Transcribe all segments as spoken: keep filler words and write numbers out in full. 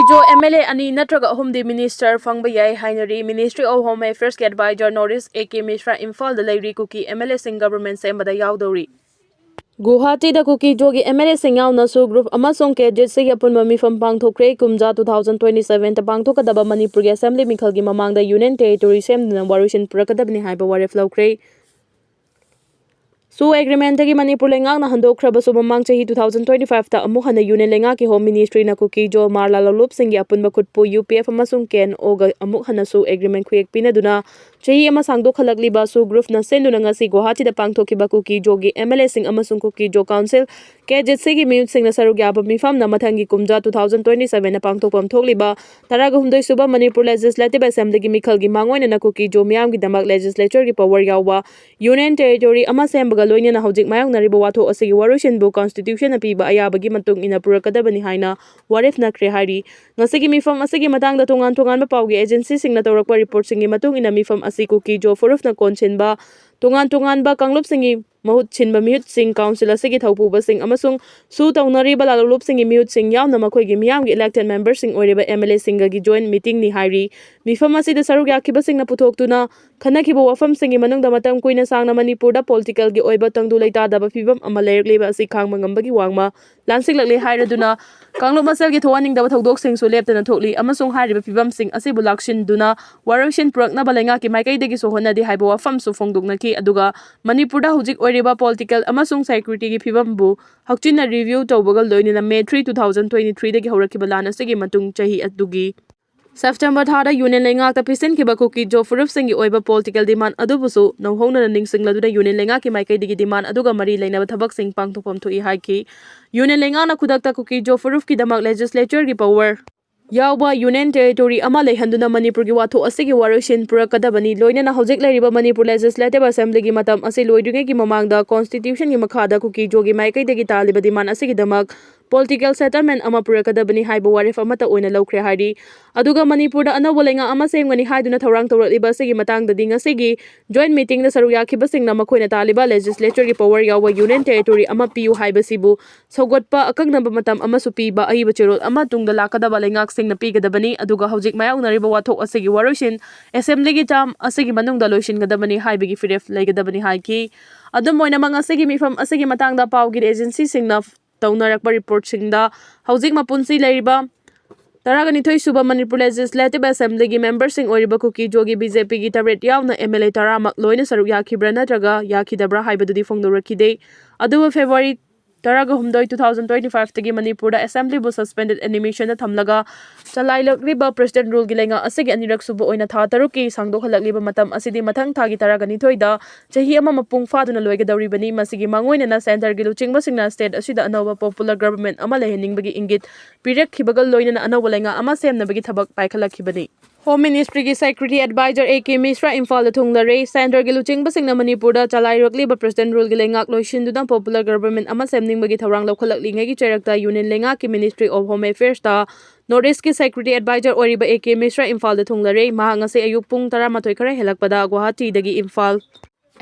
ꯀꯨꯀꯤꯖꯣ M L A ꯑꯅꯤ ꯅꯠꯇ꯭ꯔꯒ ꯑꯍꯨꯝꯗꯤ ꯃꯤꯅꯤꯁꯇꯔ ꯐꯪꯕ ꯌꯥꯏ ꯍꯥꯏꯅꯔꯤ꯫ Ministry of Home Affairs ꯀꯤ ꯑꯦꯗꯚꯥꯏꯖꯔ ꯅꯣꯔꯤꯁ ꯑꯦ ꯀꯦ ꯃꯤꯁ꯭ꯔꯥ ꯏꯝꯐꯥꯜꯗ ꯂꯩꯔꯤ꯫ ꯀꯨꯀꯤ ꯑꯦꯝ ꯑꯦꯜ ꯑꯦꯁꯤꯡ ꯒꯕꯔꯟꯃꯦꯟꯠ ꯁꯦꯝꯕꯗ ꯌꯥꯎꯗꯧꯔꯤ꯫ ꯒꯨꯋꯥꯍꯥꯇꯤꯗ ꯀꯨꯀꯤꯖꯣꯒꯤ ꯑꯦꯝ ꯑꯦꯜ ꯑꯦꯁꯤꯡ ꯌꯥꯎꯅ ꯁꯨ ꯒ꯭ꯔꯨꯞ ꯑꯃꯁꯨꯡ ꯀꯦꯗꯦꯠꯁꯤꯡꯒꯤ ꯑꯄꯨꯟꯕ ꯃꯤꯐꯝ ꯄꯥꯡꯊꯣꯛꯈ꯭ꯔꯦ꯫ ꯀꯨꯝꯖꯥ two thousand twenty seven ꯇ ꯄꯥꯡꯊꯣꯛꯀꯗꯕ ꯃꯅꯤꯄꯨꯔꯒꯤ ꯑꯦꯁꯦꯝꯕ꯭ꯂꯤ ꯃꯤꯈꯜꯒꯤ ꯃꯃꯥꯡꯗ ꯌꯨꯅꯤꯌꯟ ꯇꯦꯔꯤꯇꯣꯔꯤ ꯁꯦꯝꯗꯨꯅ ꯋꯥꯔꯣꯏꯁꯤꯟ ꯄꯨꯔꯛꯀꯗꯕꯅꯤ ꯍꯥꯏꯕ ꯋꯥꯔꯦꯞ ꯂꯧꯈ꯭ꯔꯦ꯫ ꯁꯨ ꯑꯦꯒ꯭ꯔꯤꯃꯦꯟꯠꯇꯒꯤ ꯃꯅꯤꯄꯨꯔ ꯂꯩꯉꯥꯛꯅ ꯍꯟꯗꯣꯛꯈ꯭ꯔꯕꯁꯨ, ꯃꯃꯥꯡ ꯆꯍꯤ two thousand twenty five ꯇ ꯑꯃꯨꯛ ꯍꯟꯅ ꯌꯨꯅꯤꯌꯟ ꯂꯩꯉꯥꯛꯀꯤ ꯍꯣꯝ ꯃꯤꯅꯤꯁꯇ꯭ꯔꯤꯅ ꯀꯨꯀꯤꯖꯣ ꯃꯥꯔꯂꯥ ꯂꯣꯂꯨꯞꯁꯤꯡꯒꯤ ꯑꯄꯨꯟꯕ ꯈꯨꯠꯄꯨ ꯌꯨ ꯄꯤ ꯑꯦꯐ ꯑꯃꯁꯨꯡ ꯀꯦ ꯑꯦꯟ ꯑꯣꯒ ꯑꯃꯨꯛ ꯍꯟꯅ ꯁꯨ ꯑꯦꯒ꯭ꯔꯤꯃꯦꯟꯠ ꯈꯨꯌꯦꯛ ꯄꯤꯅꯗꯨꯅ ꯆꯍꯤ ꯑꯃ ꯁꯥꯡꯗꯣꯛꯍꯜꯂꯛꯂꯤꯕ ꯁꯨ ꯒ꯭ꯔꯨꯞꯅ ꯁꯤꯟꯗꯨꯅ ꯉꯁꯤ ꯒꯨꯋꯥꯍꯥꯇꯤꯗ ꯄꯥꯡꯊꯣꯛꯈꯤꯕ ꯀꯨꯀꯤꯖꯣꯒꯤ ꯑꯦꯝ ꯑꯦꯜ ꯑꯦꯁꯤꯡ ꯑꯃꯁꯨꯡ ꯀꯨꯀꯤꯖꯣ ꯀꯥꯎꯟꯁꯤꯜ, ꯀꯦꯗꯦꯠꯁꯤꯡꯒꯤ ꯃꯤꯍꯨꯠꯁꯤꯡꯅ ꯁꯔꯨꯛ ꯌꯥꯕ ꯃꯤꯐꯝꯅ ꯃꯊꯪꯒꯤ ꯀꯨꯝꯖꯥ two thousand twenty seven ꯇ ꯄꯥꯡꯊꯣꯛꯐꯝ ꯊꯣꯛꯂꯤꯕ ꯇꯔꯥꯒ ꯍꯨꯝꯗꯣꯏ ꯁꯨꯕ ꯃꯅꯤꯄꯨꯔ ꯂꯦꯖꯤꯁꯂꯦꯇꯤꯚ ꯑꯦꯁꯦꯝꯕ꯭ꯂꯤꯒꯤ ꯃꯤꯈꯜꯒꯤ ꯃꯥꯡꯑꯣꯏꯅꯅ ꯀꯨꯀꯤꯖꯣ ꯃꯤꯌꯥꯝꯒꯤꯗꯃꯛ ꯂꯦꯖꯤꯁꯂꯦꯆꯔꯒꯤ ꯄꯋꯔ ꯌꯥꯎꯕ ꯌꯨꯅꯤꯌꯟ ꯇꯦꯔꯤꯇꯣꯔꯤ ꯑꯃ ꯁꯦꯝꯕꯒ ꯂꯣꯏꯅꯅ ꯍꯧꯖꯤꯛ ꯃꯥꯌꯣꯛꯅꯔꯤꯕ ꯋꯥꯊꯣꯛ ꯑꯁꯤꯒꯤ ꯋꯥꯔꯣꯏꯁꯤꯟꯕꯨ ꯀꯟꯁꯇꯤꯇ꯭ꯌꯨꯁꯟꯅ ꯄꯤꯕ ꯑꯌꯥꯕꯒꯤ ꯃꯇꯨꯡ ꯏꯟꯅ ꯄꯨꯔꯛꯀꯗꯕꯅꯤ ꯍꯥꯏꯅ ꯋꯥꯔꯦꯞꯅꯈ꯭ꯔꯦ ꯍꯥꯏꯔꯤ꯫ ꯉꯁꯤꯒꯤ ꯃꯤꯐꯝ ꯑꯁꯤꯒꯤ ꯃꯇꯥꯡꯗ ꯇꯣꯉꯥꯟ ꯇꯣꯉꯥꯟꯕ ꯄꯥꯎꯒꯤ ꯑꯦꯖꯦꯟꯁꯤꯁꯤꯡꯅ ꯇꯧꯔꯛꯄ ꯔꯤꯄꯣꯔꯠꯁꯤꯡꯒꯤ ꯃꯇꯨꯡ ꯏꯟꯅ, ꯃꯤꯐꯝ ꯑꯁꯤ ꯀꯨꯀꯤꯖꯣ ꯐꯨꯔꯨꯞꯅ ꯀꯣꯟꯁꯤꯟꯕ ꯇꯣꯉꯥꯟ ꯇꯣꯉꯥꯟꯕ ꯀꯥꯡꯂꯨꯞꯁꯤꯡꯒꯤ ꯃꯍꯨꯠ ꯁꯤꯟꯕ ꯃꯤꯍꯨꯠꯁꯤꯡ ꯀꯥꯎꯟꯁꯤꯜ ꯑꯁꯤꯒꯤ ꯊꯧꯄꯨꯕꯁꯤꯡ ꯑꯃꯁꯨꯡ ꯁꯨ ꯇꯧꯅꯔꯤꯕ ꯂꯥꯂꯣꯡꯂꯨꯞꯁꯤꯡꯒꯤ ꯃꯤꯍꯨꯠꯁꯤꯡ ꯌꯥꯎꯅ ꯃꯈꯣꯏꯒꯤ ꯃꯤꯌꯥꯝꯒꯤ ꯏꯂꯦꯛꯇꯦꯗ ꯃꯦꯝꯕꯔꯁꯤꯡ ꯑꯣꯏꯔꯤꯕ ꯑꯦꯝ ꯑꯦꯜ ꯑꯦꯁꯤꯡꯒꯒꯤ ꯖꯣꯏꯟꯠ ꯃꯤꯇꯤꯡꯅꯤ ꯍꯥꯏꯔꯤ꯫ ꯃꯤꯐꯝ ꯑꯁꯤꯗ ꯁꯔꯨꯛ ꯌꯥꯈꯤꯕꯁꯤꯡꯅ ꯄꯨꯊꯣꯛꯇꯨꯅ ꯈꯟꯅꯈꯤꯕ ꯋꯥꯐꯝꯁꯤꯡꯒꯤ ꯃꯅꯨꯡꯗ ꯃꯇꯝ ꯀꯨꯏꯅ ꯁꯥꯡꯅ ꯃꯅꯤꯄꯨꯔꯗ ꯄꯣꯂꯤꯇꯤꯀꯦꯜꯒꯤ ꯑꯣꯏꯕ ꯇꯪꯗꯨ ꯂꯩꯇꯥꯗꯕ ꯐꯤꯕꯝ ꯑꯃ ꯂꯩꯔꯛꯂꯤꯕ ꯑꯁꯤ ꯈꯥꯡꯕ ꯉꯝꯕꯒꯤ ꯋꯥꯡꯃ ꯂꯥꯟꯁꯤꯜꯂꯛꯂꯦ ꯍꯥꯏꯔꯗꯨꯅ ꯀꯥꯡꯂꯨꯞ ꯃꯁꯦꯜꯒꯤ ꯊꯣꯛꯍꯟꯅꯤꯡꯗꯕ ꯊꯧꯗꯣꯛꯁꯤꯡꯁꯨ ꯂꯦꯞꯇꯅ ꯊꯣꯛꯂꯤ ꯑꯃꯁꯨꯡ ꯍꯥꯏꯔꯤꯕ ꯐꯤꯕꯝꯁꯤꯡ ꯑꯁꯤꯕꯨ ꯂꯥꯛꯁꯤꯟꯗꯨꯅ ꯋꯥꯔꯣꯏꯁꯤꯟ ꯄꯨꯔꯛꯅꯕ ꯂꯩꯉꯥꯛꯀꯤ ꯃꯥꯏꯀꯩꯗꯒꯤꯁꯨ ꯍꯣꯠꯅꯗꯦ ꯍꯥꯏꯕ ꯋꯥꯐꯝꯁꯨ ꯐꯣꯡꯗꯣꯛꯅꯈꯤ꯫ ꯑꯗꯨꯒ ꯃꯅꯤꯄꯨꯔꯗ ꯍꯧꯖꯤꯛ ꯑꯣꯏꯔꯤꯕ ꯄꯣꯂꯤꯇꯤꯀꯦꯜ ꯑꯃꯁꯨꯡ ꯁꯦꯀ꯭ꯌꯨꯔꯤꯇꯤꯒꯤ ꯐꯤꯕꯝꯕꯨ ꯍꯛꯆꯤꯟꯅ ꯔꯤꯚ꯭ꯌꯨ ꯇꯧꯕꯒ ꯂꯣꯏꯅꯅ ꯃꯦ three, two thousand twenty three ꯗꯒꯤ ꯍꯧꯔꯛꯈꯤꯕ ꯂꯥꯟ ꯑꯁꯤꯒꯤ ꯃꯇꯨꯡ ꯆꯍꯤ ꯑꯗꯨꯒꯤ ꯁꯦꯞꯇꯦꯝꯕꯔ ꯊꯥꯗ ꯌꯨꯅꯤꯌꯟ ꯂꯩꯉꯥꯛꯇ ꯄꯤꯁꯤꯟꯈꯤꯕ ꯀꯨꯀꯤꯖꯣ ꯐꯨꯔꯨꯞꯁꯤꯡꯒꯤ ꯑꯣꯏꯕ ꯄꯣꯂꯤꯇꯤꯀꯦꯜ ꯗꯤꯃꯥꯟ ꯑꯗꯨꯕꯨꯁꯨ ꯅꯧꯍꯧꯅꯅ ꯅꯤꯡꯁꯤꯡꯂꯗꯨꯅ ꯌꯨꯅꯤꯌꯟ ꯂꯩꯉꯥꯛꯀꯤ ꯃꯥꯏꯀꯩꯗꯒꯤ ꯗꯤꯃꯥꯟ ꯑꯗꯨꯒ ꯃꯔꯤ ꯂꯩꯅꯕ ꯊꯕꯛꯁꯤꯡ ꯄꯥꯡꯊꯣꯛꯐꯝ ꯊꯣꯛꯏ ꯍꯥꯏꯈꯤ꯫ ꯌꯨꯅꯤꯌꯟ ꯂꯩꯉꯥꯛꯅ ꯈꯨꯗꯛꯇ ꯀꯨꯀꯤꯖꯣ ꯐꯨꯔꯨꯞꯀꯤꯗꯃꯛ ꯂꯦꯖꯤꯁꯂꯦꯆꯔꯒꯤ ꯄꯋꯔ ꯌꯥꯎꯕ ꯌꯨꯅꯤꯌꯟ ꯇꯦꯔꯤꯇꯣꯔꯤ ꯑꯃ ꯂꯩꯍꯟꯗꯨꯅ ꯃꯅꯤꯄꯨꯔꯒꯤ ꯋꯥꯊꯣꯛ ꯑꯁꯤꯒꯤ ꯋꯥꯔꯣꯏꯁꯤꯟ ꯄꯨꯔꯛꯀꯗꯕꯅꯤ꯫ ꯂꯣꯏꯅꯅ ꯍꯧꯖꯤꯛ ꯂꯩꯔꯤꯕ ꯃꯅꯤꯄꯨꯔ ꯂꯦꯖꯤꯁꯂꯦꯇꯤꯚ ꯑꯦꯁꯦꯝꯕ꯭ꯂꯤꯒꯤ ꯃꯇꯝ ꯑꯁꯤ ꯂꯣꯏꯗ꯭ꯔꯤꯉꯩꯒꯤ ꯃꯃꯥꯡꯗ ꯀꯣꯟꯁꯇꯤꯇ꯭ꯌꯨꯁꯟꯒꯤ ꯃꯈꯥꯗ ꯀꯨꯀꯤꯖꯣꯒꯤ ꯃꯥꯏꯀꯩꯗꯒꯤ ꯇꯥꯜꯂꯤꯕ ꯗꯤꯃꯥꯟ ꯑꯁꯤꯒꯤꯗꯃꯛ political settlement ꯑꯃ ꯄꯨꯔꯛꯀꯗꯕꯅꯤ ꯍꯥꯏꯕ ꯋꯥꯔꯦꯞ ꯑꯃꯠꯇ ꯑꯣꯏꯅ ꯂꯧꯈ꯭ꯔꯦ ꯍꯥꯏꯔꯤ꯫ ꯑꯗꯨꯒ ꯃꯅꯤꯄꯨꯔꯗ ꯑꯅꯧꯕ ꯂꯩꯉꯥꯛ ꯑꯃ ꯁꯦꯝꯒꯅꯤ ꯍꯥꯏꯗꯨꯅ ꯊꯧꯔꯥꯡ ꯇꯧꯔꯛꯂꯤꯕ ꯑꯁꯤꯒꯤ ꯃꯇꯥꯡꯗꯗꯤ ꯉꯁꯤꯒꯤ joint meetingꯗ ꯁꯔꯨꯛ ꯌꯥꯈꯤꯕꯁꯤꯡꯅ ꯃꯈꯣꯏꯅ ꯇꯥꯜꯂꯤꯕ legislatureꯒꯤ power ꯌꯥꯎꯕ union territory ꯑꯃ ꯄꯤꯌꯨ ꯍꯥꯏꯕꯁꯤꯕꯨ ꯁꯧꯒꯠꯄ, ꯑꯀꯛꯅꯕ ꯃꯇꯝ ꯑꯃꯁꯨ ꯄꯤꯕ ꯑꯏꯕ ꯆꯦꯔꯣꯜ ꯑꯃ ꯇꯨꯡꯗ ꯂꯥꯛꯀꯗꯕ ꯂꯩꯉꯥꯛꯁꯤꯡꯅ ꯄꯤꯒꯗꯕꯅꯤ꯫ ꯑꯗꯨꯒ ꯍꯧꯖꯤꯛ ꯃꯥꯌꯣꯛꯅꯔꯤꯕ ꯋꯥꯊꯣꯛ ꯑꯁꯤꯒꯤ ꯋꯥꯔꯣꯏꯁꯤꯟ assemblyꯒꯤ term ꯑꯁꯤꯒꯤ ꯃꯅꯨꯡꯗ ꯂꯣꯏꯁꯤꯟꯒꯗꯕꯅꯤ ꯍꯥꯏꯕꯒꯤ ꯐꯤꯔꯦꯞ ꯂꯩꯒꯗꯕꯅꯤ ꯍꯥꯏꯈꯤ꯫ ꯑꯗꯨꯝ ꯑꯣꯏꯅꯃꯛ, ꯉꯁꯤꯒꯤ ꯃꯤꯐꯝ ꯑꯁꯤꯒꯤ ꯃꯇꯥꯡꯗ ꯄꯥꯎꯒꯤ agencyꯁꯤꯡꯅ ꯇꯧꯅꯔꯛꯄ reportꯁꯤꯡꯗ ꯍꯧꯖꯤꯛ ꯃꯄꯨꯟꯁꯤ ꯂꯩꯔꯤꯕ ꯇꯔꯥꯒ ꯅꯤꯊꯣꯏ ꯁꯨꯕ ꯃꯅꯤꯄꯨꯔ Legislative Assemblyꯒꯤ memberꯁꯤꯡ ꯑꯣꯏꯔꯤꯕ ꯀꯨꯀꯤ-ꯖꯣꯒꯤ BJPꯒꯤ ꯇꯔꯦꯠ ꯌꯥꯎꯅ MLA ꯇꯔꯥꯃꯛ ꯂꯣꯏꯅ ꯁꯔꯨꯛ ꯌꯥꯈꯤꯕ꯭ꯔꯥ ꯅꯠꯇ꯭ꯔꯒ ꯌꯥꯈꯤꯗꯕ꯭ꯔꯥ ꯍꯥꯏꯕꯗꯨꯗꯤ ꯐꯣꯡꯗꯣꯔꯛꯈꯤꯗꯦ꯫ ꯑꯗꯨꯕꯨ February ꯇꯔꯥꯒ ꯍꯨꯝꯗꯣꯏ, two thousand twenty fiveꯇꯒꯤ ꯃꯅꯤꯄꯨꯔꯗ assemblyꯕꯨ suspended animationꯗ ꯊꯝꯂꯒ ꯆꯂꯥꯏꯔꯛꯂꯤꯕ president ruleꯒꯤ ꯂꯩꯉꯥꯛ ꯑꯁꯤꯒꯤ ꯑꯅꯤꯔꯛ ꯁꯨꯕ ꯑꯣꯏꯅ ꯊꯥ ꯇꯔꯨꯛꯀꯤ ꯁꯥꯡꯗꯣꯛꯍꯜꯂꯛꯂꯤꯕ ꯃꯇꯝ ꯑꯁꯤꯗꯤ ꯃꯊꯪ ꯊꯥꯒꯤ ꯇꯔꯥꯒ ꯅꯤꯊꯣꯏꯗ ꯆꯍꯤ ꯑꯃ ꯃꯄꯨꯡ ꯐꯥꯗꯨꯅ ꯂꯣꯏꯒꯗꯧꯔꯤꯕꯅꯤ꯫ ꯃꯁꯤꯒꯤ ꯃꯥꯡꯑꯣꯏꯅꯅ centreꯒꯤ ꯂꯨꯆꯤꯡꯕꯁꯤꯡꯅ state ꯑꯁꯤꯗ ꯑꯅꯧꯕ popular government ꯑꯃ ꯂꯩꯍꯟꯅꯤꯡꯕꯒꯤ ꯏꯪꯒꯤꯠ ꯄꯤꯔꯛꯈꯤꯕꯒ ꯂꯣꯏꯅꯅ ꯑꯅꯧꯕ ꯂꯩꯉꯥꯛ ꯑꯃ ꯁꯦꯝꯅꯕꯒꯤ ꯊꯕꯛ ꯄꯥꯏꯈꯠꯂꯛꯈꯤꯕꯅꯤ꯫ Home Ministryꯒꯤ Secretary Advisor A K Mishra ꯏꯝꯐꯥꯜꯗ ꯊꯨꯡꯂꯔꯦ꯫ Centreꯒꯤ ꯂꯨꯆꯤꯡꯕꯁꯤꯡꯅ ꯃꯅꯤꯄꯨꯔꯗ ꯆꯂꯥꯏꯔꯛꯂꯤꯕ president ruleꯒꯤ ꯂꯩꯉꯥꯛ ꯂꯣꯏꯁꯤꯟꯗꯨꯅ popular government ꯑꯃ ꯁꯦꯝꯅꯤꯡꯕꯒꯤ ꯊꯧꯔꯥꯡ ꯂꯧꯈꯠꯂꯛꯂꯤꯉꯩꯒꯤ ꯆꯩꯔꯛꯇ Union ꯂꯩꯉꯥꯛꯀꯤ Ministry of Home Affairsꯇ North Eastꯀꯤ Secretary Advisor ꯑꯣꯏꯔꯤꯕ A K Mishra ꯏꯝꯐꯥꯜꯗ ꯊꯨꯡꯂꯔꯦ꯫ ꯃꯍꯥꯛ ꯉꯁꯤ ꯑꯌꯨꯛ ꯄꯨꯡ ꯇꯔꯥꯃꯥꯊꯣꯏ ꯈꯔ ꯍꯦꯜꯂꯛꯄꯗ ꯒꯨꯋꯥꯍꯥꯇꯤꯗꯒꯤ ꯏꯝꯐꯥꯜ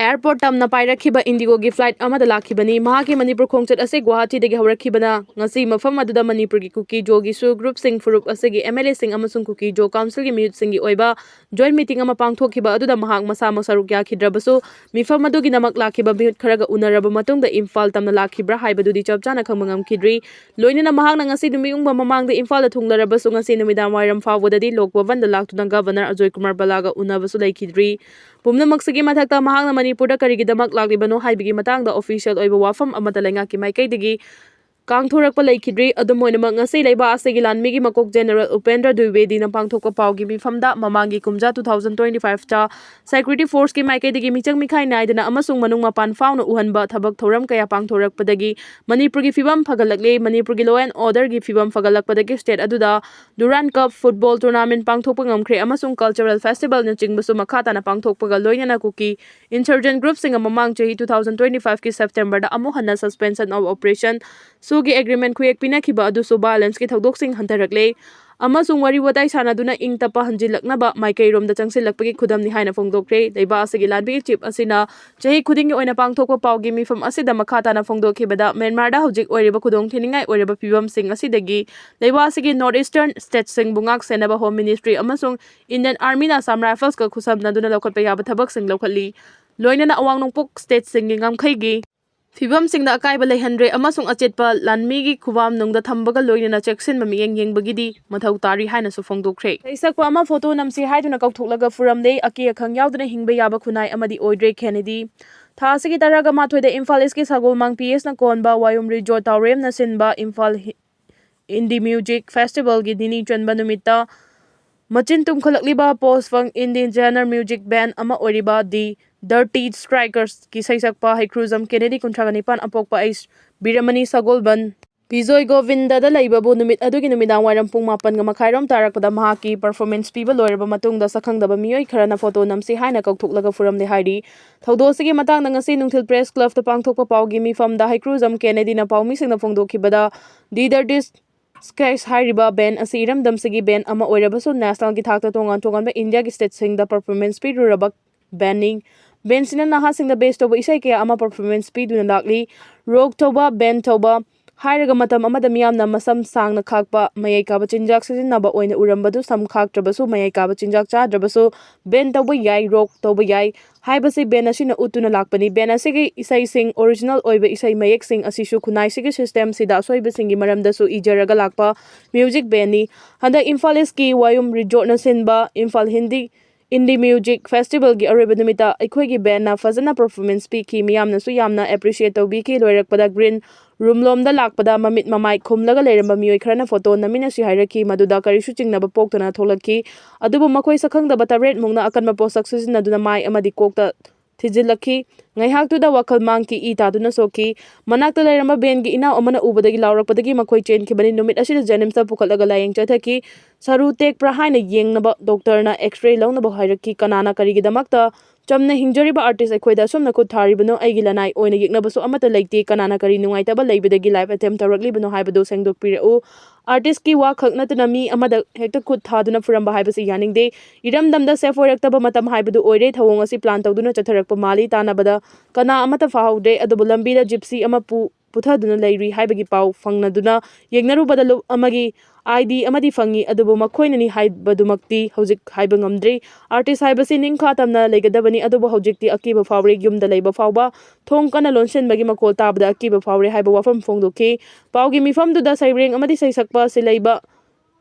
airport ꯇꯝꯅ ꯄꯥꯏꯔꯛꯈꯤꯕ IndiGoꯒꯤ flight ꯑꯃꯗ ꯂꯥꯛꯈꯤꯕꯅꯤ꯫ ꯃꯍꯥꯛꯀꯤ ꯃꯅꯤꯄꯨꯔ ꯈꯣꯡꯆꯠ ꯑꯁꯤ ꯒꯨꯋꯥꯍꯥꯇꯤꯗꯒꯤ ꯍꯧꯔꯛꯈꯤꯕꯅ ꯉꯁꯤ ꯃꯐꯝ ꯑꯗꯨꯗ ꯃꯅꯤꯄꯨꯔꯒꯤ ꯀꯨꯀꯤ-ꯖꯣꯒꯤ SoO groupꯁꯤꯡ, ꯐꯨꯔꯨꯞ ꯑꯁꯤꯒꯤ MLAꯁꯤꯡ ꯑꯃꯁꯨꯡ ꯀꯨꯀꯤ-ꯖꯣ councilꯒꯤ ꯃꯤꯍꯨꯠꯁꯤꯡꯒꯤ ꯑꯣꯏꯕ joint meeting ꯑꯃ ꯄꯥꯡꯊꯣꯛꯈꯤꯕ ꯑꯗꯨꯗ ꯃꯍꯥꯛ ꯃꯁꯥꯃꯛ ꯁꯔꯨꯛ ꯌꯥꯈꯤꯗ꯭ꯔꯕꯁꯨ, ꯃꯤꯐꯝ ꯑꯗꯨꯒꯤꯗꯃꯛ ꯂꯥꯛꯈꯤꯕ ꯃꯤꯍꯨꯠ ꯈꯔꯒ ꯎꯅꯔꯕ ꯃꯇꯨꯡꯗ ꯏꯝꯐꯥꯜ ꯇꯝꯅ ꯂꯥꯛꯈꯤꯕ꯭ꯔꯥ ꯍꯥꯏꯕꯗꯨꯗꯤ ꯆꯞ ꯆꯥꯅ ꯈꯪꯕ ꯉꯝꯈꯤꯗ꯭ꯔꯤ꯫ ꯂꯣꯏꯅꯅ ꯃꯍꯥꯛꯅ ꯉꯁꯤ ꯅꯨꯃꯤꯠ ꯌꯨꯡꯕ ꯃꯃꯥꯡꯗ ꯏꯝꯐꯥꯜꯗ ꯊꯨꯡꯂꯔꯕꯁꯨ, ꯉꯁꯤ ꯅꯨꯃꯤꯗꯥꯡ ꯋꯥꯏꯔꯝ ꯐꯥꯎꯕꯗꯗꯤ ꯂꯣꯛ ꯚꯕꯟꯗ ꯂꯥꯛꯇꯨꯅ Governor ꯑꯖꯣꯏ ꯀꯨꯃꯥꯔ ꯕꯂꯥꯒ ꯎꯅꯕꯁꯨ ꯂꯩꯈꯤꯗ꯭ꯔꯤ꯫ ꯄꯨꯝꯅꯃꯛꯁꯤꯒꯤ ꯃꯊꯛꯇ ꯃꯍꯥꯛꯅ ꯃꯅꯤꯄꯨꯔꯗ ꯀꯔꯤꯒꯤꯗꯃꯛ ꯂꯥꯛꯂꯤꯕꯅꯣ ꯍꯥꯏꯕꯒꯤ ꯃꯇꯥꯡꯗ official ꯑꯣꯏꯕ ꯋꯥꯐꯝ ꯑꯃꯠꯇ ꯂꯩꯉꯥꯛꯀꯤ ꯃꯥꯏꯀꯩꯗꯒꯤ ꯀꯥꯡꯊꯣꯔꯛꯄ ꯂꯩꯈꯤꯗ꯭ꯔꯤ꯫ ꯑꯗꯨꯝ ꯑꯣꯏꯅꯃꯛ, ꯉꯁꯤ ꯂꯩꯕꯥꯛ ꯑꯁꯤꯒꯤ ꯂꯥꯟꯃꯤꯒꯤ ꯃꯀꯣꯛ General ꯎꯄꯦꯟꯗ꯭ꯔ ꯗ꯭ꯋꯤꯕꯦꯗꯤꯅ ꯄꯥꯡꯊꯣꯛꯄ ꯄꯥꯎꯒꯤ ꯃꯤꯐꯝꯗ ꯃꯃꯥꯡꯒꯤ ꯀꯨꯝꯖꯥ two thousand twenty fiveꯇ security forceꯀꯤ ꯃꯥꯏꯀꯩꯗꯒꯤ ꯃꯤꯆꯪ ꯃꯤꯈꯥꯏ ꯅꯥꯏꯗꯅ ꯑꯃꯁꯨꯡ ꯃꯅꯨꯡ ꯃꯄꯥꯟ ꯐꯥꯎꯅ ꯎꯍꯟꯕ ꯊꯕꯛ ꯊꯧꯔꯝ ꯀꯌꯥ ꯄꯥꯡꯊꯣꯔꯛꯄꯗꯒꯤ ꯃꯅꯤꯄꯨꯔꯒꯤ ꯐꯤꯕꯝ ꯐꯒꯠꯂꯛꯂꯦ꯫ ꯃꯅꯤꯄꯨꯔꯒꯤ law and orderꯒꯤ ꯐꯤꯕꯝ ꯐꯒꯠꯂꯛꯄꯗꯒꯤ state ꯑꯗꯨꯗ Durand Cup football tournament ꯄꯥꯡꯊꯣꯛꯄ ꯉꯝꯈ꯭ꯔꯦ ꯑꯃꯁꯨꯡ cultural festivalꯅꯆꯤꯡꯕꯁꯨ ꯃꯈꯥ ꯇꯥꯅ ꯄꯥꯡꯊꯣꯛꯄꯒ ꯂꯣꯏꯅꯅ ꯀꯨꯀꯤ insurgent groupꯁꯤꯡ ꯃꯃꯥꯡ ꯆꯍꯤ two thousand twenty fiveꯀꯤ Septemberꯗ ꯑꯃꯨꯛ ꯍꯟꯅ suspension of operation ꯒꯤ ꯑꯦꯒ꯭ꯔꯤꯃꯦꯟ ꯈꯨꯌꯦꯛ ꯄꯤꯅꯈꯤꯕ ꯑꯗꯨꯁꯨ ꯚꯥꯏꯑꯣꯂꯦꯟꯁꯀꯤ ꯊꯧꯗꯣꯛꯁꯤꯡ ꯍꯟꯊꯔꯛꯂꯦ ꯑꯃꯁꯨꯡ ꯋꯥꯔꯤ ꯋꯥꯇꯥꯏ ꯁꯥꯟꯅꯗꯨꯅ ꯏꯪ ꯇꯞꯄ ꯍꯟꯖꯤꯜꯂꯛꯅꯕ ꯃꯥꯏꯀꯩꯔꯣꯝꯗ ꯆꯪꯁꯤꯜꯂꯛꯄꯒꯤ ꯈꯨꯗꯝꯅꯤ ꯍꯥꯏꯅ ꯐꯣꯡꯗꯣꯛꯈ꯭ꯔꯦ꯫ ꯂꯩꯕꯥꯛ ꯑꯁꯤꯒꯤ ꯂꯥꯟꯃꯤꯒꯤ ꯆꯤꯐ ꯑꯁꯤꯅ ꯆꯍꯤ ꯈꯨꯗꯤꯡꯒꯤ ꯑꯣꯏꯅ ꯄꯥꯡꯊꯣꯛꯄ ꯄꯥꯎꯒꯤ ꯃꯤꯐꯝ ꯑꯁꯤꯗ ꯃꯈꯥ ꯇꯥꯅ ꯐꯣꯡꯗꯣꯛꯈꯤꯕꯗ, ꯃ꯭ꯌꯥꯟꯃꯥꯔꯗ ꯍꯧꯖꯤꯛ ꯑꯣꯏꯔꯤꯕ ꯈꯨꯗꯣꯡꯊꯤꯅꯤꯡꯉꯥꯏ ꯑꯣꯏꯔꯕ ꯐꯤꯕꯝꯁꯤꯡ ꯑꯁꯤꯗꯒꯤ ꯂꯩꯕꯥꯛ ꯑꯁꯤꯒꯤ ꯅꯣꯔꯠ ꯏꯁꯇꯔꯟ ꯁ꯭ꯇꯦꯠꯁꯤꯡꯕꯨ ꯉꯥꯛ ꯁꯦꯟꯅꯕ ꯍꯣꯝ ꯃꯤꯅꯤꯁꯇ꯭ꯔꯤ ꯑꯃꯁꯨꯡ ꯏꯟꯗꯤꯌꯟ ꯑꯥꯔꯃꯤꯅ ꯑꯁꯥꯝ ꯔꯥꯏꯐꯜꯁꯀ ꯈꯨꯠꯁꯝꯅꯗꯨꯅ ꯂꯧꯈꯠꯄ ꯌꯥꯕ ꯊꯕꯛꯁꯤꯡ ꯂꯧꯈꯠꯂꯤ꯫ ꯂꯣꯏꯅꯅ ꯑꯋꯥꯡ ꯅꯣꯡꯄꯣꯛ ꯁ꯭ꯇꯦꯠꯁꯤꯡꯒꯤ ꯉꯝꯈꯩꯒꯤ ꯐꯤꯕꯝꯁꯤꯡꯗ ꯑꯀꯥꯏꯕ ꯂꯩꯍꯟꯗ꯭ꯔꯦ ꯑꯃꯁꯨꯡ ꯑꯆꯦꯠꯄ ꯂꯥꯟꯃꯤꯒꯤ ꯈꯨꯋꯥꯝꯅꯨꯡꯗ ꯊꯝꯕꯒ ꯂꯣꯏꯅꯅ ꯆꯦꯛꯁꯤꯟꯕ ꯃꯤꯠꯌꯦꯡ ꯌꯦꯡꯕꯒꯤꯗꯤ ꯃꯊꯧ ꯇꯥꯔꯤ ꯍꯥꯏꯅꯁꯨ ꯐꯣꯡꯗꯣꯛꯈ꯭ꯔꯦ꯫ ꯁꯩꯁꯛꯄ ꯑꯃ ꯐꯣꯇꯣ ꯅꯝꯁꯤ ꯍꯥꯏꯗꯨꯅ ꯀꯧꯊꯣꯛꯂꯒ ꯐꯨꯔꯝꯂꯦ꯫ ꯑꯀꯤ ꯑꯈꯪ ꯌꯥꯎꯗꯅ ꯍꯤꯡꯕ ꯌꯥꯕ ꯈꯨꯟꯅꯥꯏ ꯑꯃꯗꯤ ꯑꯣꯏꯗ꯭ꯔꯦ ꯈꯦꯅꯦꯗꯤ꯫ ꯊꯥ ꯑꯁꯤꯒꯤ ꯇꯔꯥꯒ ꯃꯥꯊꯣꯏꯗ ꯏꯝꯐꯥꯜ ꯏꯁꯀꯤ ꯁꯒꯣꯜꯃꯥꯡ ꯄꯤ ꯑꯦꯁꯅ ꯀꯣꯟꯕ ꯋꯥꯌꯨꯝ ꯔꯤꯖꯣꯔꯠ ꯇꯥꯎꯔꯦꯝꯅ ꯁꯤꯟꯕ ꯏꯝꯐꯥꯜ ꯍꯤ-, ꯏꯟꯗꯤ ꯃ꯭ꯌꯨꯖꯤꯛ ꯐꯦꯁꯇꯤꯚꯦꯜꯒꯤ ꯅꯤꯅꯤ ꯆꯟꯕ ꯅꯨꯃꯤꯠꯇ ꯃꯆꯤꯟ ꯇꯨꯝꯈꯠꯂꯛꯂꯤꯕ ꯄꯣꯁ ꯐꯪ ꯏꯟꯗꯤꯌꯟ ꯖꯦꯅꯔ ꯃ꯭ꯌꯨꯖꯤꯛ ꯕꯦꯟ ꯑꯃ ꯑꯣꯏꯔꯤꯕ ꯗꯤ ꯗꯔꯇꯤ ꯁ꯭ꯇ꯭ꯔꯥꯏꯀꯔꯁꯀꯤ ꯁꯩꯁꯛꯄ ꯍꯩꯀ꯭ꯔꯨꯖꯝ ꯀꯦꯅꯦꯗꯤ, ꯀꯨꯟꯊ꯭ꯔꯥꯒ ꯅꯤꯄꯥꯟ, ꯑꯄꯣꯛꯄ ꯑꯩꯁ ꯕꯤꯔꯃꯅꯤ ꯁꯒꯣꯜꯕꯟ, ꯕꯤꯖꯣꯏ ꯒꯣꯕꯤꯟꯗꯗ ꯂꯩꯕꯕꯨ ꯅꯨꯃꯤꯠ ꯑꯗꯨꯒꯤ ꯅꯨꯃꯤꯗꯥꯡ ꯋꯥꯏꯔꯝ ꯄꯨꯡ ꯃꯥꯄꯟꯒ ꯃꯈꯥꯏꯔꯣꯝ ꯇꯥꯔꯛꯄꯗ ꯃꯍꯥꯛꯀꯤ ꯄꯔꯐꯣꯔꯃꯦꯟꯁ ꯄꯤꯕ ꯂꯣꯏꯔꯕ ꯃꯇꯨꯡꯗ ꯁꯛꯈꯪꯗꯕ ꯃꯤꯑꯣꯏ ꯈꯔꯅ ꯐꯣꯇꯣ ꯅꯝꯁꯤ ꯍꯥꯏꯅ ꯀꯧꯊꯣꯛꯂꯒ ꯐꯨꯔꯝꯂꯦ ꯍꯥꯏꯔꯤ꯫ ꯊꯧꯗꯣꯛ ꯑꯁꯤꯒꯤ ꯃꯇꯥꯡꯗ ꯉꯁꯤ ꯅꯨꯡꯊꯤꯜ ꯄ꯭ꯔꯦꯁ ꯀ꯭ꯂꯕꯇ ꯄꯥꯡꯊꯣꯛꯄ ꯄꯥꯎꯒꯤ ꯃꯤꯐꯝꯗ ꯍꯩꯀ꯭ꯔꯨꯖꯝ ꯀꯦꯅꯦꯗꯤꯅ ꯄꯥꯎꯃꯤꯁꯤꯡꯗ ꯐꯣꯡꯗꯣꯛꯈꯤꯕꯗ, ꯗꯤ ꯗꯔꯇꯤꯁ ꯁ꯭ꯀꯦꯁ ꯍꯥꯏꯔꯤꯕ ꯕꯦꯟ ꯑꯁꯤ ꯏꯔꯝꯗꯝꯁꯤꯒꯤ ꯕꯦꯟ ꯑꯃ ꯑꯣꯏꯔꯕꯁꯨ ꯅꯦꯁꯅꯦꯜꯒꯤ ꯊꯥꯛꯇ ꯇꯣꯉꯥꯟ ꯇꯣꯉꯥꯟꯕ ꯏꯟꯗꯤꯌꯥꯒꯤ ꯁ꯭ꯇꯦꯠꯁꯤꯡꯗ ꯄꯔꯐꯣꯔꯃꯦꯟꯁ ꯄꯤꯔꯨꯔꯕ ꯕꯦꯟꯅꯤ꯫ ꯕꯦꯟꯁꯤꯅ ꯅꯍꯥꯁꯤꯡꯗ ꯕꯦꯁ ꯇꯧꯕ ꯏꯁꯩ ꯀꯌꯥ ꯑꯃ ꯄꯔꯐꯣꯔꯃꯦꯟꯁ ꯄꯤꯗꯨꯅ ꯂꯥꯛꯂꯤ꯫ ꯔꯣꯛ ꯇꯧꯕ, ꯕꯦꯟ ꯇꯧꯕ ꯍꯥꯏꯔꯒ ꯃꯇꯝ ꯑꯃꯗ ꯃꯤꯌꯥꯝꯅ ꯃꯁꯝ ꯁꯥꯡꯅ ꯈꯥꯛꯄ, ꯃꯌꯥꯏ ꯀꯥꯕ ꯆꯤꯟꯖꯥꯛ ꯁꯤꯖꯤꯟꯅꯕ ꯑꯣꯏꯅ ꯎꯔꯝꯕꯗꯨ ꯁꯝ ꯈꯥꯛꯇ꯭ꯔꯕꯁꯨ, ꯃꯌꯥꯏ ꯀꯥꯕ ꯆꯤꯟꯖꯥꯛ ꯆꯥꯗ꯭ꯔꯕꯁꯨ ꯕꯦꯟ ꯇꯧꯕ ꯌꯥꯏ, ꯔꯣꯛ ꯇꯧꯕ ꯌꯥꯏ ꯍꯥꯏꯕꯁꯤ ꯕꯦꯟ ꯑꯁꯤꯅ ꯎꯠꯇꯨꯅ ꯂꯥꯛꯄꯅꯤ꯫ ꯕꯦꯟ ꯑꯁꯤꯒꯤ ꯏꯁꯩꯁꯤꯡ, ꯑꯣꯔꯤꯖꯤꯅꯦꯜ ꯑꯣꯏꯕ ꯏꯁꯩ ꯃꯌꯦꯛꯁꯤꯡ ꯑꯁꯤꯁꯨ ꯈꯨꯟꯅꯥꯏꯁꯤꯒꯤ ꯁꯤꯁꯇꯦꯝꯁꯤꯗ ꯑꯁꯣꯏꯕꯁꯤꯡꯒꯤ ꯃꯔꯝꯗꯁꯨ ꯏꯖꯔꯒ ꯂꯥꯛꯄ ꯃ꯭ꯌꯨꯖꯤꯛ ꯕꯦꯟꯅꯤ꯫ ꯍꯟꯗꯛ ꯏꯝꯐꯥꯜ ꯏꯁꯀꯤ ꯋꯥꯌꯨꯝ ꯔꯤꯖꯣꯔꯠꯅ ꯁꯤꯟꯕ ꯏꯝꯐꯥꯜ ꯍꯤꯟꯗꯤ ꯏꯟꯗꯤ ꯃ꯭ꯌꯨꯖꯤꯛ ꯐꯦꯁꯇꯤꯚꯦꯜꯒꯤ ꯑꯔꯣꯏꯕ ꯅꯨꯃꯤꯠꯇ ꯑꯩꯈꯣꯏꯒꯤ ꯕꯦꯟꯅ ꯐꯖꯅ ꯄꯔꯐꯣꯔꯃꯦꯟꯁ ꯄꯤꯈꯤ꯫ ꯃꯤꯌꯥꯝꯅꯁꯨ ꯌꯥꯝꯅ ꯑꯦꯄ꯭ꯔꯤꯁꯤꯌꯦꯠ ꯇꯧꯕꯤꯈꯤ꯫ ꯂꯣꯏꯔꯛꯄꯗ ꯒ꯭ꯔꯤꯟ ꯔꯨꯝ ꯂꯣꯝꯗ ꯂꯥꯛꯄꯗ ꯃꯃꯤꯠ ꯃꯃꯥꯏ ꯈꯨꯝꯂꯒ ꯂꯩꯔꯝꯕ ꯃꯤꯑꯣꯏ ꯈꯔꯅ ꯐꯣꯇꯣ ꯅꯝꯃꯤꯟꯅꯁꯤ ꯍꯥꯏꯔꯛꯈꯤ꯫ ꯃꯗꯨꯗ ꯀꯔꯤꯁꯨ ꯆꯤꯡꯅꯕ ꯄꯣꯛꯇꯅ ꯊꯣꯛꯂꯛꯈꯤ꯫ ꯑꯗꯨꯕꯨ ꯃꯈꯣꯏ ꯁꯛꯈꯪꯗꯕ ꯇꯔꯦꯠ ꯃꯨꯛꯅ ꯑꯀꯟꯕ ꯄꯣꯠꯁꯛ ꯁꯤꯖꯤꯟꯅꯗꯨꯅ ꯃꯥꯏ ꯑꯃꯗꯤ ꯀꯣꯛꯇ ꯊꯤꯖꯤꯜꯂꯛꯈꯤ꯫ ꯉꯥꯏꯍꯥꯛꯇꯨꯗ ꯋꯥꯈꯜ ꯃꯥꯡꯈꯤ, ꯏ ꯇꯥꯗꯨꯅ ꯁꯣꯛꯈꯤ꯫ ꯃꯅꯥꯛꯇ ꯂꯩꯔꯝꯕ ꯕꯦꯟꯒꯤ ꯏꯅꯥꯎ ꯑꯃꯅ ꯎꯕꯗꯒꯤ ꯂꯥꯎꯔꯛꯄꯗꯒꯤ ꯃꯈꯣꯏ ꯆꯦꯟꯈꯤꯕꯅꯤ꯫ ꯅꯨꯃꯤꯠ ꯑꯁꯤꯗ ꯖꯦꯅꯤꯝꯁꯇ ꯄꯨꯈꯠꯂꯒ ꯂꯥꯌꯦꯡ ꯆꯠꯊꯈꯤ꯫ ꯁꯔꯨ ꯇꯦꯛꯄ꯭ꯔꯥ ꯍꯥꯏꯅ ꯌꯦꯡꯅꯕ ꯗꯣꯛꯇꯔꯅ ꯑꯦꯛꯁ-ꯔꯦ ꯂꯧꯅꯕ ꯍꯥꯏꯔꯛꯈꯤ꯫ ꯀꯅꯥꯅ ꯀꯔꯤꯒꯤꯗꯃꯛꯇ ꯆꯝꯅ ꯍꯤꯡꯖꯔꯤꯕ ꯑꯥꯔꯇꯤꯁ ꯑꯩꯈꯣꯏꯗ ꯑꯁꯨꯝꯅ ꯈꯨꯠ ꯊꯥꯔꯤꯕꯅꯣ? ꯑꯩꯒꯤ ꯂꯅꯥꯏ ꯑꯣꯏꯅ ꯌꯦꯛꯅꯕꯁꯨ ꯑꯃꯠꯇ ꯂꯩꯇꯦ꯫ ꯀꯅꯥꯅ ꯀꯔꯤ ꯅꯨꯡꯉꯥꯏꯇꯕ ꯂꯩꯕꯗꯒꯤ ꯂꯥꯏꯐ ꯑꯦꯇꯦꯝ ꯇꯧꯔꯛꯂꯤꯕꯅꯣ ꯍꯥꯏꯕꯗꯨ ꯁꯦꯡꯗꯣꯛꯄꯤꯔꯛꯎ꯫ ꯑꯥꯔꯇꯤꯁꯀꯤ ꯋꯥ ꯈꯛ ꯅꯠꯇꯅ ꯃꯤ ꯑꯃꯗ ꯍꯦꯛꯇ ꯈꯨꯠ ꯊꯥꯗꯨꯅ ꯐꯨꯔꯝꯕ ꯍꯥꯏꯕꯁꯤ ꯌꯥꯅꯤꯡꯗꯦ꯫ ꯏꯔꯝꯗꯝꯗ ꯁꯦꯐ ꯑꯣꯏꯔꯛꯇꯕ ꯃꯇꯝ ꯍꯥꯏꯕꯗꯨ ꯑꯣꯏꯔꯦ꯫ ꯊꯧꯑꯣꯡ ꯑꯁꯤ ꯄ꯭ꯂꯥꯟ ꯇꯧꯗꯨꯅ ꯆꯠꯊꯔꯛꯄ ꯃꯥꯜꯂꯤ꯫ ꯇꯥꯟꯅꯕꯗ ꯀꯅꯥ ꯑꯃꯠꯇ ꯐꯥꯍꯧꯗ꯭ꯔꯦ꯫ ꯑꯗꯨꯕꯨ ꯂꯝꯕꯤꯗ ꯖꯤꯞꯁꯤ ꯑꯃ ꯄꯨ-, ꯄꯨꯊꯗꯨꯅ ꯂꯩꯔꯤ ꯍꯥꯏꯕꯒꯤ ꯄꯥꯎ ꯐꯪꯅꯗꯨꯅ ꯌꯦꯡꯅꯔꯨꯕꯗ ꯂꯨꯞ ꯑꯃꯒꯤ ꯑꯥꯏ ꯗꯤ ꯑꯃꯗꯤ ꯐꯪꯉꯤ, ꯑꯗꯨꯕꯨ ꯃꯈꯣꯏꯅꯅꯤ ꯍꯥꯏꯕꯗꯨꯃꯛꯇꯤ ꯍꯧꯖꯤꯛ ꯍꯥꯏꯕ ꯉꯝꯗ꯭ꯔꯤ꯫ ꯑꯥꯔꯇꯤꯁ ꯍꯥꯏꯕꯁꯤ ꯅꯤꯡꯈꯥ ꯇꯝꯅ ꯂꯩꯒꯗꯕꯅꯤ, ꯑꯗꯨꯕꯨ ꯍꯧꯖꯤꯛꯇꯤ ꯑꯀꯤꯕ ꯐꯥꯎꯔꯦ꯫ ꯌꯨꯝꯗ ꯂꯩꯕ ꯐꯥꯎꯕ ꯊꯣꯡ ꯀꯟꯅ ꯂꯣꯟꯁꯤꯟꯕꯒꯤ ꯃꯈꯣꯜ ꯇꯥꯕꯗ ꯑꯀꯤꯕ ꯐꯥꯎꯔꯦ ꯍꯥꯏꯕ ꯋꯥꯐꯝ ꯐꯣꯡꯗꯣꯛꯈꯤ꯫ ꯄꯥꯎꯒꯤ ꯃꯤꯐꯝꯗꯨꯗ ꯁꯩꯔꯦꯡ ꯑꯃꯗꯤ ꯁꯩꯁꯛꯄ ꯁꯤꯂꯩꯕ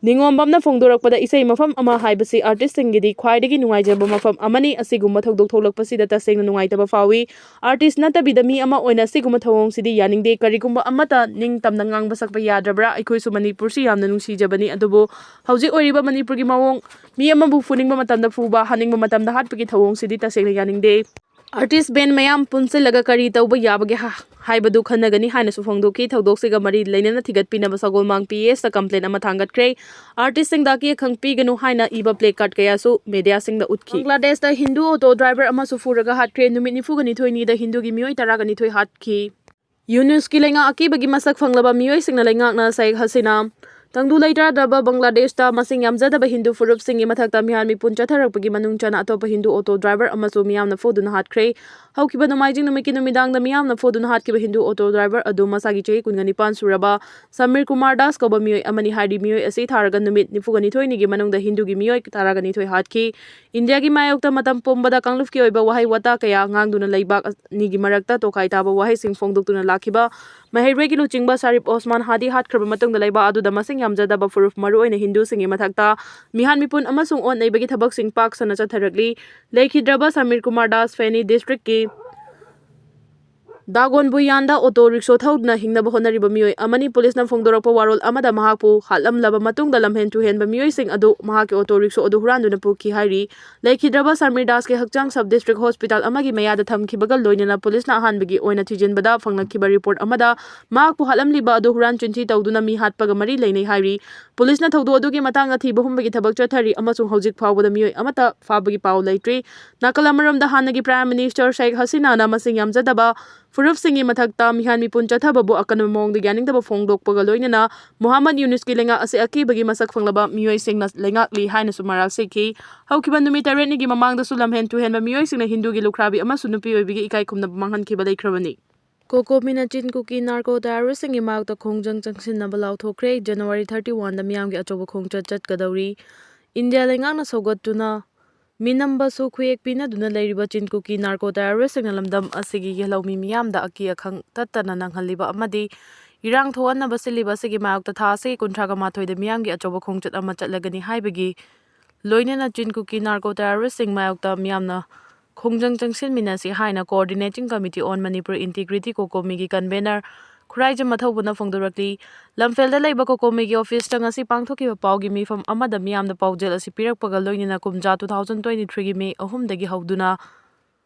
ꯅꯤꯉꯣꯝꯕꯝꯅ ꯐꯣꯡꯗꯣꯔꯛꯄꯗ, ꯏꯁꯩ ꯃꯐꯝ ꯑꯃ ꯍꯥꯏꯕꯁꯤ ꯑꯥꯔꯇꯤꯁꯁꯤꯡꯒꯤꯗꯤ ꯈ꯭ꯋꯥꯏꯗꯒꯤ ꯅꯨꯡꯉꯥꯏꯖꯕ ꯃꯐꯝ ꯑꯃꯅꯤ꯫ ꯑꯁꯤꯒꯨꯝꯕ ꯊꯧꯗꯣꯛ ꯊꯣꯛꯂꯛꯄꯁꯤꯗ ꯇꯁꯦꯡꯅ ꯅꯨꯡꯉꯥꯏꯇꯕ ꯐꯥꯎꯏ꯫ ꯑꯥꯔꯇꯤꯁ ꯅꯠꯇꯕꯤꯗ ꯃꯤ ꯑꯃ ꯑꯣꯏꯅ ꯑꯁꯤꯒꯨꯝꯕ ꯊꯧꯑꯣꯡꯁꯤꯗꯤ ꯌꯥꯅꯤꯡꯗꯦ꯫ ꯀꯔꯤꯒꯨꯝꯕ ꯑꯃꯠꯇ ꯅꯤꯡꯇꯝꯅ ꯉꯥꯡꯕ ꯁꯛꯄ ꯌꯥꯗ꯭ꯔꯕ꯭ꯔꯥ? ꯑꯩꯈꯣꯏꯁꯨ ꯃꯅꯤꯄꯨꯔꯁꯤ ꯌꯥꯝꯅ ꯅꯨꯡꯁꯤꯖꯕꯅꯤ, ꯑꯗꯨꯕꯨ ꯍꯧꯖꯤꯛ ꯑꯣꯏꯔꯤꯕ ꯃꯅꯤꯄꯨꯔꯒꯤ ꯃꯑꯣꯡ, ꯃꯤ ꯑꯃꯕꯨ ꯐꯨꯅꯤꯡꯕ ꯃꯇꯝꯗ ꯐꯨꯕ, ꯍꯥꯠꯅꯤꯡꯕ ꯃꯇꯝꯗ ꯍꯥꯠꯄꯒꯤ ꯊꯧꯑꯣꯡꯁꯤꯗꯤ ꯇꯁꯦꯡꯅ ꯌꯥꯅꯤꯡꯗꯦ꯫ ꯑꯥꯔꯇꯤꯁ ꯕꯦꯟ ꯃꯌꯥꯝ ꯄꯨꯟꯁꯤꯜꯂꯒ ꯀꯔꯤ ꯇꯧꯕ ꯌꯥꯕꯒꯦ ꯍꯥ-, ꯍꯥꯏꯕꯗꯨ ꯈꯟꯅꯒꯅꯤ ꯍꯥꯏꯅꯁꯨ ꯐꯣꯡꯗꯣꯛꯈꯤ꯫ ꯊꯧꯗꯣꯛꯁꯤꯒ ꯃꯔꯤ ꯂꯩꯅꯅ ꯊꯤꯒꯠꯄꯤꯅꯕ ꯁꯒꯣꯜꯃꯥꯡ ꯄꯤ ꯑꯦꯁꯇ ꯀꯝꯄ꯭ꯂꯦꯟ ꯑꯃ ꯊꯥꯡꯒꯠꯈ꯭ꯔꯦ꯫ ꯑꯥꯔꯇꯤꯁꯁꯤꯡꯗ ꯑꯀꯤ ꯑꯈꯪ ꯄꯤꯒꯅꯨ ꯍꯥꯏꯅ ꯏꯕ ꯄ꯭ꯂꯦ ꯀꯥꯔꯗ ꯀꯌꯥꯁꯨ ꯃꯦꯗꯤꯌꯥꯁꯤꯡꯗ ꯎꯠꯈꯤ꯫ ꯕꯪꯒ꯭ꯂꯥꯗꯦꯁꯇ ꯍꯤꯟꯗꯨ ꯑꯣꯇꯣ ꯗ꯭ꯔꯥꯏꯚꯔ ꯑꯃꯁꯨ ꯐꯨꯔꯒ ꯍꯥꯠꯈ꯭ꯔꯦ꯫ ꯅꯨꯃꯤꯠ ꯅꯤꯐꯨꯒ ꯅꯤꯊꯣꯏꯅꯤꯗ ꯍꯤꯟꯗꯨꯒꯤ ꯃꯤꯑꯣꯏ ꯇꯔꯥꯒ ꯅꯤꯊꯣꯏ ꯍꯥꯠꯈꯤ꯫ ꯌꯨꯅꯨꯁꯀꯤ ꯂꯩꯉꯥꯛ ꯑꯀꯤꯕꯒꯤ ꯃꯁꯛ ꯐꯪꯂꯕ ꯃꯤꯑꯣꯏꯁꯤꯡꯅ ꯂꯩꯉꯥꯛꯅ ꯁꯦꯈ ꯍꯁꯤꯅꯥ ꯇꯪꯗꯨ ꯂꯩꯇꯥꯗꯕ ꯕꯪꯒ꯭ꯂꯥꯗꯦꯁꯇ ꯃꯁꯤꯡ ꯌꯥꯝꯖꯗꯕ ꯍꯤꯟꯗꯨ ꯐꯨꯔꯨꯞꯁꯤꯡꯒꯤ ꯃꯊꯛꯇ ꯃꯤꯍꯥꯠ ꯃꯤꯄꯨꯟ ꯆꯠꯊꯔꯛꯄꯒꯤ ꯃꯅꯨꯡ ꯆꯟꯅ ꯑꯇꯣꯞꯄ ꯍꯤꯟꯗꯨ ꯑꯣꯇꯣ ꯗ꯭ꯔꯥꯏꯚꯔ ꯑꯃꯁꯨ ꯃꯤꯌꯥꯝꯅ ꯐꯨꯗꯨꯅ ꯍꯥꯠꯈ꯭ꯔꯦ꯫ ꯍꯧꯈꯤꯕ ꯅꯣꯡꯃꯥꯏꯖꯤꯡ ꯅꯨꯃꯤꯠꯀꯤ ꯅꯨꯃꯤꯗꯥꯡꯗ ꯃꯤꯌꯥꯝꯅ ꯐꯨꯗꯨꯅ ꯍꯥꯠꯈꯤꯕ ꯍꯤꯟꯗꯨ ꯑꯣꯇꯣ ꯗ꯭ꯔꯥꯏꯚꯔ ꯑꯗꯨ ꯃꯁꯥꯒꯤ ꯆꯍꯤ ꯀꯨꯟꯒ ꯅꯤꯄꯥꯟ ꯁꯨꯔꯕ ꯁꯃꯤꯔ ꯀꯨꯃꯥꯔ ꯗꯥꯁ ꯀꯧꯕ ꯃꯤꯑꯣꯏ ꯑꯃꯅꯤ ꯍꯥꯏꯔꯤ꯫ ꯃꯤꯑꯣꯏ ꯑꯁꯤ ꯊꯥꯔꯒ ꯅꯨꯃꯤꯠ ꯅꯤꯐꯨꯒ ꯅꯤꯊꯣꯏꯅꯤꯒꯤ ꯃꯅꯨꯡꯗ ꯍꯤꯟꯗꯨꯒꯤ ꯃꯤꯑꯣꯏ ꯇꯔꯥꯒ ꯅꯤꯊꯣꯏ ꯍꯥꯠꯈꯤ꯫ ꯏꯟꯗꯤꯌꯥꯒꯤ ꯃꯥꯌꯣꯛꯇ ꯃꯇꯝ ꯄꯨꯝꯕꯗ ꯀꯥꯡꯂꯨꯞꯀꯤ ꯑꯣꯏꯕ ꯋꯥꯍꯩ ꯋꯥꯇꯥ ꯀꯌꯥ ꯉꯥꯡꯗꯨꯅ ꯂꯩꯕꯥꯛ ꯑꯅꯤꯒꯤ ꯃꯔꯛꯇ ꯇꯣꯈꯥꯏ ꯇꯥꯕ ꯋꯥꯍꯩꯁꯤꯡ ꯐꯣꯡꯗꯣꯛꯇꯨꯅ ꯂꯥꯛꯈꯤꯕ ꯃꯍꯩꯔꯣꯏꯒꯤ ꯂꯨꯆꯤꯡꯕ ꯁꯥꯔꯤꯐ ꯑꯣꯁꯃꯥꯟ ꯍꯥꯗꯤ ꯍꯥꯠꯈ꯭ꯔꯕ ꯃꯇꯨꯡꯗ ꯂꯩꯕꯥꯛ ꯑꯗꯨꯗ ꯃꯁꯤꯡ ꯌꯥꯝꯖꯗꯕ ꯐꯨꯔꯨꯞ, ꯃꯔꯨꯑꯣꯏꯅ ꯍꯤꯟꯗꯨꯁꯤꯡꯒꯤ ꯃꯊꯛꯇ ꯃꯤꯍꯥꯠ ꯃꯤꯄꯨꯟ ꯑꯃꯁꯨꯡ ꯑꯣꯠ ꯅꯩꯕꯒꯤ ꯊꯕꯛꯁꯤꯡ ꯄꯥꯛ ꯁꯟꯅ ꯆꯠꯊꯔꯛꯂꯤ꯫ ꯂꯩꯈꯤꯗ꯭ꯔꯕ ꯁꯃꯤꯔ ꯀꯨꯃꯥꯔ ꯗꯥꯁ ꯐꯦꯅꯤ ꯗꯤꯁꯇ꯭ꯔꯤꯛꯀꯤ ꯗꯥꯒꯣꯟꯕꯨꯌꯥꯟꯗ ꯑꯣꯇꯣ ꯔꯤꯛꯁꯣ ꯊꯧꯗꯨꯅ ꯍꯤꯡꯅꯕ ꯍꯣꯠꯅꯔꯤꯕ ꯃꯤꯑꯣꯏ ꯑꯃꯅꯤ꯫ ꯄꯨꯂꯤꯁꯅ ꯐꯣꯡꯗꯣꯔꯛꯄ ꯋꯥꯔꯣꯜ ꯑꯃꯗ ꯃꯍꯥꯛꯄꯨ ꯍꯥꯠꯂꯝꯂꯕ ꯃꯇꯨꯡꯗ ꯂꯝꯍꯦꯟ ꯇꯨꯍꯦꯟꯕ ꯃꯤꯑꯣꯏꯁꯤꯡ ꯑꯗꯨ ꯃꯍꯥꯛꯀꯤ ꯑꯣꯇꯣ ꯔꯤꯛꯁꯣ ꯑꯗꯨ ꯍꯨꯔꯥꯟꯗꯨꯅ ꯄꯨꯈꯤ ꯍꯥꯏꯔꯤ꯫ ꯂꯩꯈꯤꯗ꯭ꯔꯕ ꯁꯃꯤꯔ ꯗꯥꯁꯀꯤ ꯍꯛꯆꯥꯡ ꯁꯕ ꯗꯤꯁꯇ꯭ꯔꯤꯛ ꯍꯣꯁꯄꯤꯇꯥꯜ ꯑꯃꯒꯤ ꯃꯌꯥꯗ ꯊꯝꯈꯤꯕꯒ ꯂꯣꯏꯅꯅ ꯄꯨꯂꯤꯁꯅ ꯑꯍꯥꯟꯕꯒꯤ ꯑꯣꯏꯅ ꯊꯤꯖꯤꯟꯕꯗ ꯐꯪꯂꯛꯈꯤꯕ ꯔꯤꯄꯣꯔꯠ ꯑꯃꯗ ꯃꯍꯥꯛꯄꯨ ꯍꯥꯠꯂꯝꯂꯤꯕ ꯑꯗꯨ ꯍꯨꯔꯥꯟ ꯆꯤꯟꯊꯤ ꯇꯧꯗꯨꯅ ꯃꯤ ꯍꯥꯠꯄꯒ ꯃꯔꯤ ꯂꯩꯅꯩ ꯍꯥꯏꯔꯤ꯫ ꯄꯨꯂꯤꯁꯅ ꯊꯧꯗꯣꯛ ꯑꯗꯨꯒꯤ ꯃꯇꯥꯡꯗ ꯊꯤꯕ ꯍꯨꯝꯕꯒꯤ ꯊꯕꯛ ꯆꯠꯊꯔꯤ ꯑꯃꯁꯨꯡ ꯍꯧꯖꯤꯛ ꯐꯥꯎꯕꯗ ꯃꯤꯑꯣꯏ ꯑꯃꯠꯇ ꯐꯥꯕꯒꯤ ꯄꯥꯎ ꯂꯩꯇ꯭ꯔꯤ꯫ ꯅꯥꯀꯜ ꯑꯃꯔꯣꯝꯗ ꯍꯥꯟꯅꯒꯤ ꯄ꯭ꯔꯥꯏꯝ ꯃꯤꯅꯤꯁꯇꯔ ꯁꯦꯈ ꯍꯁꯤꯅꯥꯅ ꯃꯁꯤꯡ ꯌꯥꯝꯖꯗꯕ ꯐꯨꯔꯨꯞꯁꯤꯡꯒꯤ ꯃꯊꯛꯇ ꯃꯤꯍꯥꯠ ꯃꯤꯄꯨꯟ ꯆꯠꯊꯕꯕꯨ ꯑꯀꯟꯕ ꯃꯑꯣꯡꯗ ꯌꯥꯅꯤꯡꯗꯕ ꯐꯣꯡꯗꯣꯛꯄꯒ ꯂꯣꯏꯅꯅ ꯃꯨꯍꯝꯃꯗ ꯌꯨꯅꯨꯁꯀꯤ ꯂꯩꯉꯥꯛ ꯑꯁꯤ ꯑꯀꯤꯕꯒꯤ ꯃꯁꯛ ꯐꯪꯂꯕ ꯃꯤꯑꯣꯏꯁꯤꯡꯅ ꯂꯩꯉꯥꯛꯂꯤ ꯍꯥꯏꯅꯁꯨ ꯃꯔꯥꯜ ꯁꯤꯈꯤ꯫ ꯍꯧꯈꯤꯕ ꯅꯨꯃꯤꯠ ꯇꯔꯦꯠꯅꯤꯒꯤ ꯃꯃꯥꯡꯗꯁꯨ ꯂꯝꯍꯦꯟ ꯇꯨꯍꯦꯟꯕ ꯃꯤꯑꯣꯏꯁꯤꯡꯅ ꯍꯤꯟꯗꯨꯒꯤ ꯂꯨꯈ꯭ꯔꯥꯕꯤ ꯑꯃꯁꯨꯡ ꯅꯨꯄꯤ ꯑꯣꯏꯕꯤꯒꯤ ꯏꯀꯥꯏ ꯈꯨꯝꯅꯕ ꯃꯥꯡꯍꯟꯈꯤꯕ ꯂꯩꯈ꯭ꯔꯕꯅꯤ꯫ ꯀꯣꯀꯣꯃꯤꯅ ꯆꯤꯟ ꯀꯨꯀꯤ ꯅꯥꯔꯀꯣ ꯇꯦꯔꯣꯔꯤꯁꯁꯤꯡꯒꯤ ꯃꯥꯌꯣꯛꯇ ꯈꯣꯡꯖꯪ ꯆꯪꯁꯤꯟꯅꯕ ꯂꯥꯎꯊꯣꯛꯈ꯭ꯔꯦ꯫ ꯖꯅꯋꯥꯔꯤ ꯊꯥꯔꯇꯤ ꯋꯥꯟꯗ ꯃꯤꯌꯥꯝꯒꯤ ꯑꯆꯧꯕ ꯈꯣꯡꯆꯠ ꯆꯠꯀꯗꯧꯔꯤ꯫ ꯏꯟꯗꯤꯌꯥ ꯂꯩꯉꯥꯛꯅ ꯁꯧꯒꯠꯇꯨꯅ ꯃꯤꯅꯝꯕꯁꯨ ꯈꯨꯌꯦꯛ ꯄꯤꯅꯗꯨꯅ ꯂꯩꯔꯤꯕ ꯆꯤꯟ ꯀꯨꯀꯤ ꯅꯥꯔꯀꯣ ꯇꯦꯔꯣꯔꯤꯁꯁꯤꯡꯅ ꯂꯝꯗꯝ ꯑꯁꯤꯒꯤ ꯌꯦꯜꯍꯧꯃꯤ ꯃꯤꯌꯥꯝꯗ ꯑꯀꯤ ꯑꯈꯪ ꯇꯠꯇꯅ ꯅꯪꯍꯜꯂꯤꯕ ꯑꯃꯗꯤ ꯏꯔꯥꯡ ꯊꯣꯛꯍꯟꯅꯕ ꯁꯤꯜꯂꯤꯕ ꯑꯁꯤꯒꯤ ꯃꯥꯌꯣꯛꯇ ꯊꯥ ꯑꯁꯤꯒꯤ ꯀꯨꯟꯊ꯭ꯔꯥꯒ ꯃꯥꯊꯣꯏꯗ ꯃꯤꯌꯥꯝꯒꯤ ꯑꯆꯧꯕ ꯈꯣꯡꯆꯠ ꯑꯃ ꯆꯠꯂꯒꯅꯤ ꯍꯥꯏꯕꯒꯤ ꯂꯣꯏꯅꯅ ꯆꯤꯟ ꯀꯨꯀꯤ ꯅꯥꯔꯀꯣ ꯇꯦꯔꯣꯔꯤꯁꯁꯤꯡ ꯃꯥꯌꯣꯛꯇ ꯃꯤꯌꯥꯝꯅ ꯈꯣꯡꯖꯪ ꯆꯪꯁꯤꯟꯃꯤꯟꯅꯁꯤ ꯍꯥꯏꯅ Coordinating Committee on Manipur Integrity, ꯀꯣꯀꯣꯃꯤꯒꯤ ꯀꯟꯚꯦꯅꯔ ꯈꯨꯔꯥꯏꯖꯝ ꯃꯊꯧꯕꯅ ꯐꯣꯡꯗꯣꯔꯛꯂꯤ꯫ ꯂꯝꯐꯦꯜꯗ ꯂꯩꯕ ꯀꯣꯀꯣꯃꯤꯒꯤ ꯑꯣꯐꯤꯁꯇ ꯉꯁꯤ ꯄꯥꯡꯊꯣꯛꯈꯤꯕ ꯄꯥꯎꯒꯤ ꯃꯤꯐꯝ ꯑꯃꯗ ꯃꯤꯌꯥꯝꯗ ꯄꯥꯎꯖꯦꯜ ꯑꯁꯤ ꯄꯤꯔꯛꯄꯒ ꯂꯣꯏꯅꯅ ꯀꯨꯝꯖꯥ two thousand twenty-threeꯒꯤ May ꯑꯍꯨꯝꯗꯒꯤ ꯍꯧꯗꯨꯅ